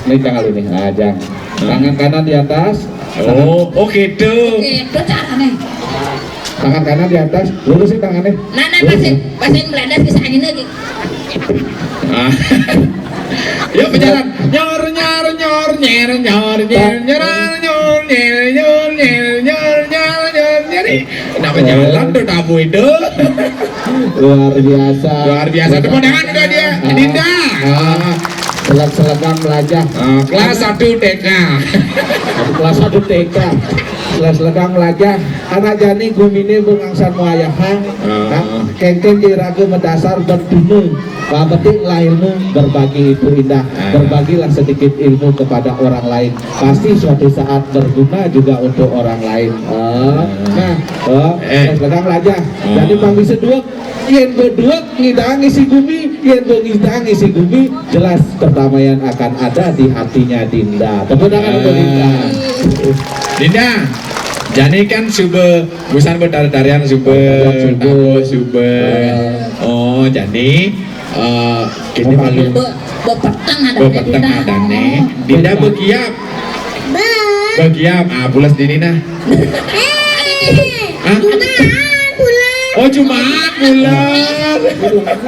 Ini tangan lu nih, ah, Jang. Tangan kanan di atas. Oh, oh gitu. Oke, itu caranya. Tangan kanan di atas, lurusin tangannya. Nah, nah, pasin, pasin meledas ke sana lagi. Ah. Yuk berjalan. Nyor nyor nyor nyer nyor nyer nyer nyor nyer nyor nyor nyor nyor nyor nyor. Kenapa jalan tuh tabu itu? Luar biasa. Luar biasa. Tepuk tangan udah dia. Ah. Dinda. Ah. Selek-selegang melajah. Ah, kelas satu T K. Kelas satu T K. Selek-selegang melajah. Anak jani gumine bengangsan muayahang. Ah. Nah, kengken di raga medasar bertemu. Pak Petik lahirmu berbagi itu indah. Ah. Berbagilah sedikit ilmu kepada orang lain. Pasti suatu saat berguna juga untuk orang lain. Oh. Ah. Nah, oh, eh. Selek-selegang melajah. Ah. Jadi pang bisa dua. Yen berdua ngidangi si gumi, yen bengidang isi gumi, jelas perdamaian akan ada di hatinya Dinda. Tepuk tangan untuk Dinda. Dinda, jani kan sube, busan bertarian-tarian sube, sube. Tabuh sube. Oh, jani, eh, kini malu. Be-, bepeteng ada Bepeteng Dinda. Ada nih. Dinda begiap. Be- Begiap, ah, pulas dini nah. Eh, hah? Jumaan pulas. Oh, Jumaat pulas.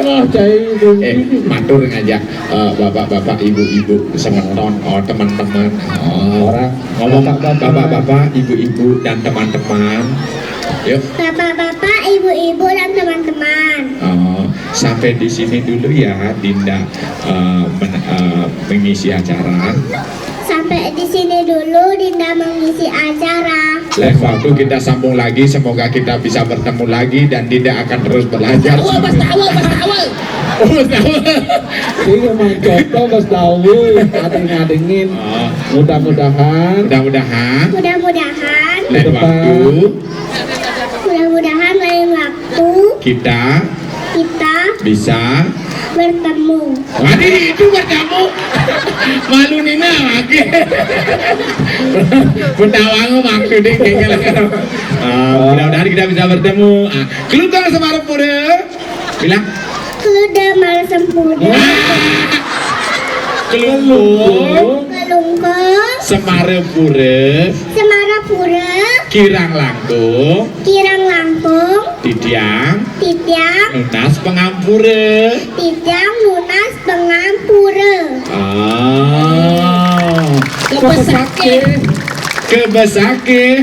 Wah, cai itu. Eh, matur ngajak, eh, bapak-bapak, ibu-ibu, semeton, oh, teman-teman. Oh. Orang ngomong bapak-bapak, ibu-ibu, dan teman-teman. Yuk. Bapak-bapak, ibu-ibu, dan teman-teman. Oh, sampai di sini dulu ya, Dinda, eh, men-, eh, mengisi acara. Sampai di sini dulu Dinda mengisi acara. Lain waktu kita sambung lagi, semoga kita bisa bertemu lagi dan Dinda akan terus belajar. Tawa, Mas, tawa, Mas, tawa. Oh, Mas, tawa. Ini emang contoh, Mas, tawa. Ading-adingin. Oh. Mudah-mudahan. Mudah-mudahan. Mudah-mudahan. Lain waktu. Mudah-mudahan lain waktu. Kita. Kita. Bisa. Bertemu. Tadi itu bertemu. Malu Nina lagi. Bertawang maksudnya kayaknya lah. Ah, mudah-mudahan kita bisa bertemu. Ah, Kelungkung Semarapura. Bilang. Keluda Malasempura. Ah, Kelungkung. Kelungkung. Semarapura. Semarapura. Kirang langkung. Kirang langkung. Titiang. Titiang. Nunas pangampura. Titiang nunas pangampura. Ke Besakih. Ke Besakih.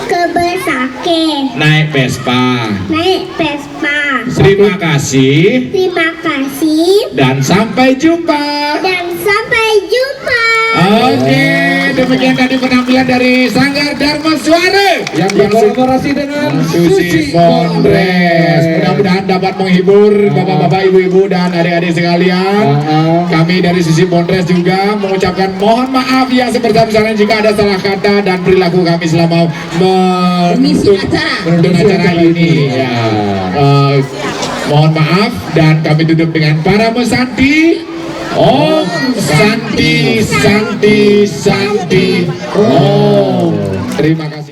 Ke Besakih. Naik Vespa. Naik Vespa. Terima kasih. Terima kasih. Dan sampai jumpa. Dan sampai jumpa. Oke, demikian tadi penampilan dari Sanggar Dharma Suara Yang berkolaborasi dengan Susi Pondres. Mudah-mudahan dapat menghibur bapak-bapak, ibu-ibu, dan adik-adik sekalian. Ah, ah. Kami dari Susi Pondres juga mengucapkan mohon maaf yang sebesar-besarnya jika ada salah kata dan perilaku kami selama Mengisi menuntut acara. menuntut acara ini. Ya. Eh, mohon maaf dan kami tutup dengan Paramo Santi. Om Santi, Santi, Santi. Om. Terima kasih.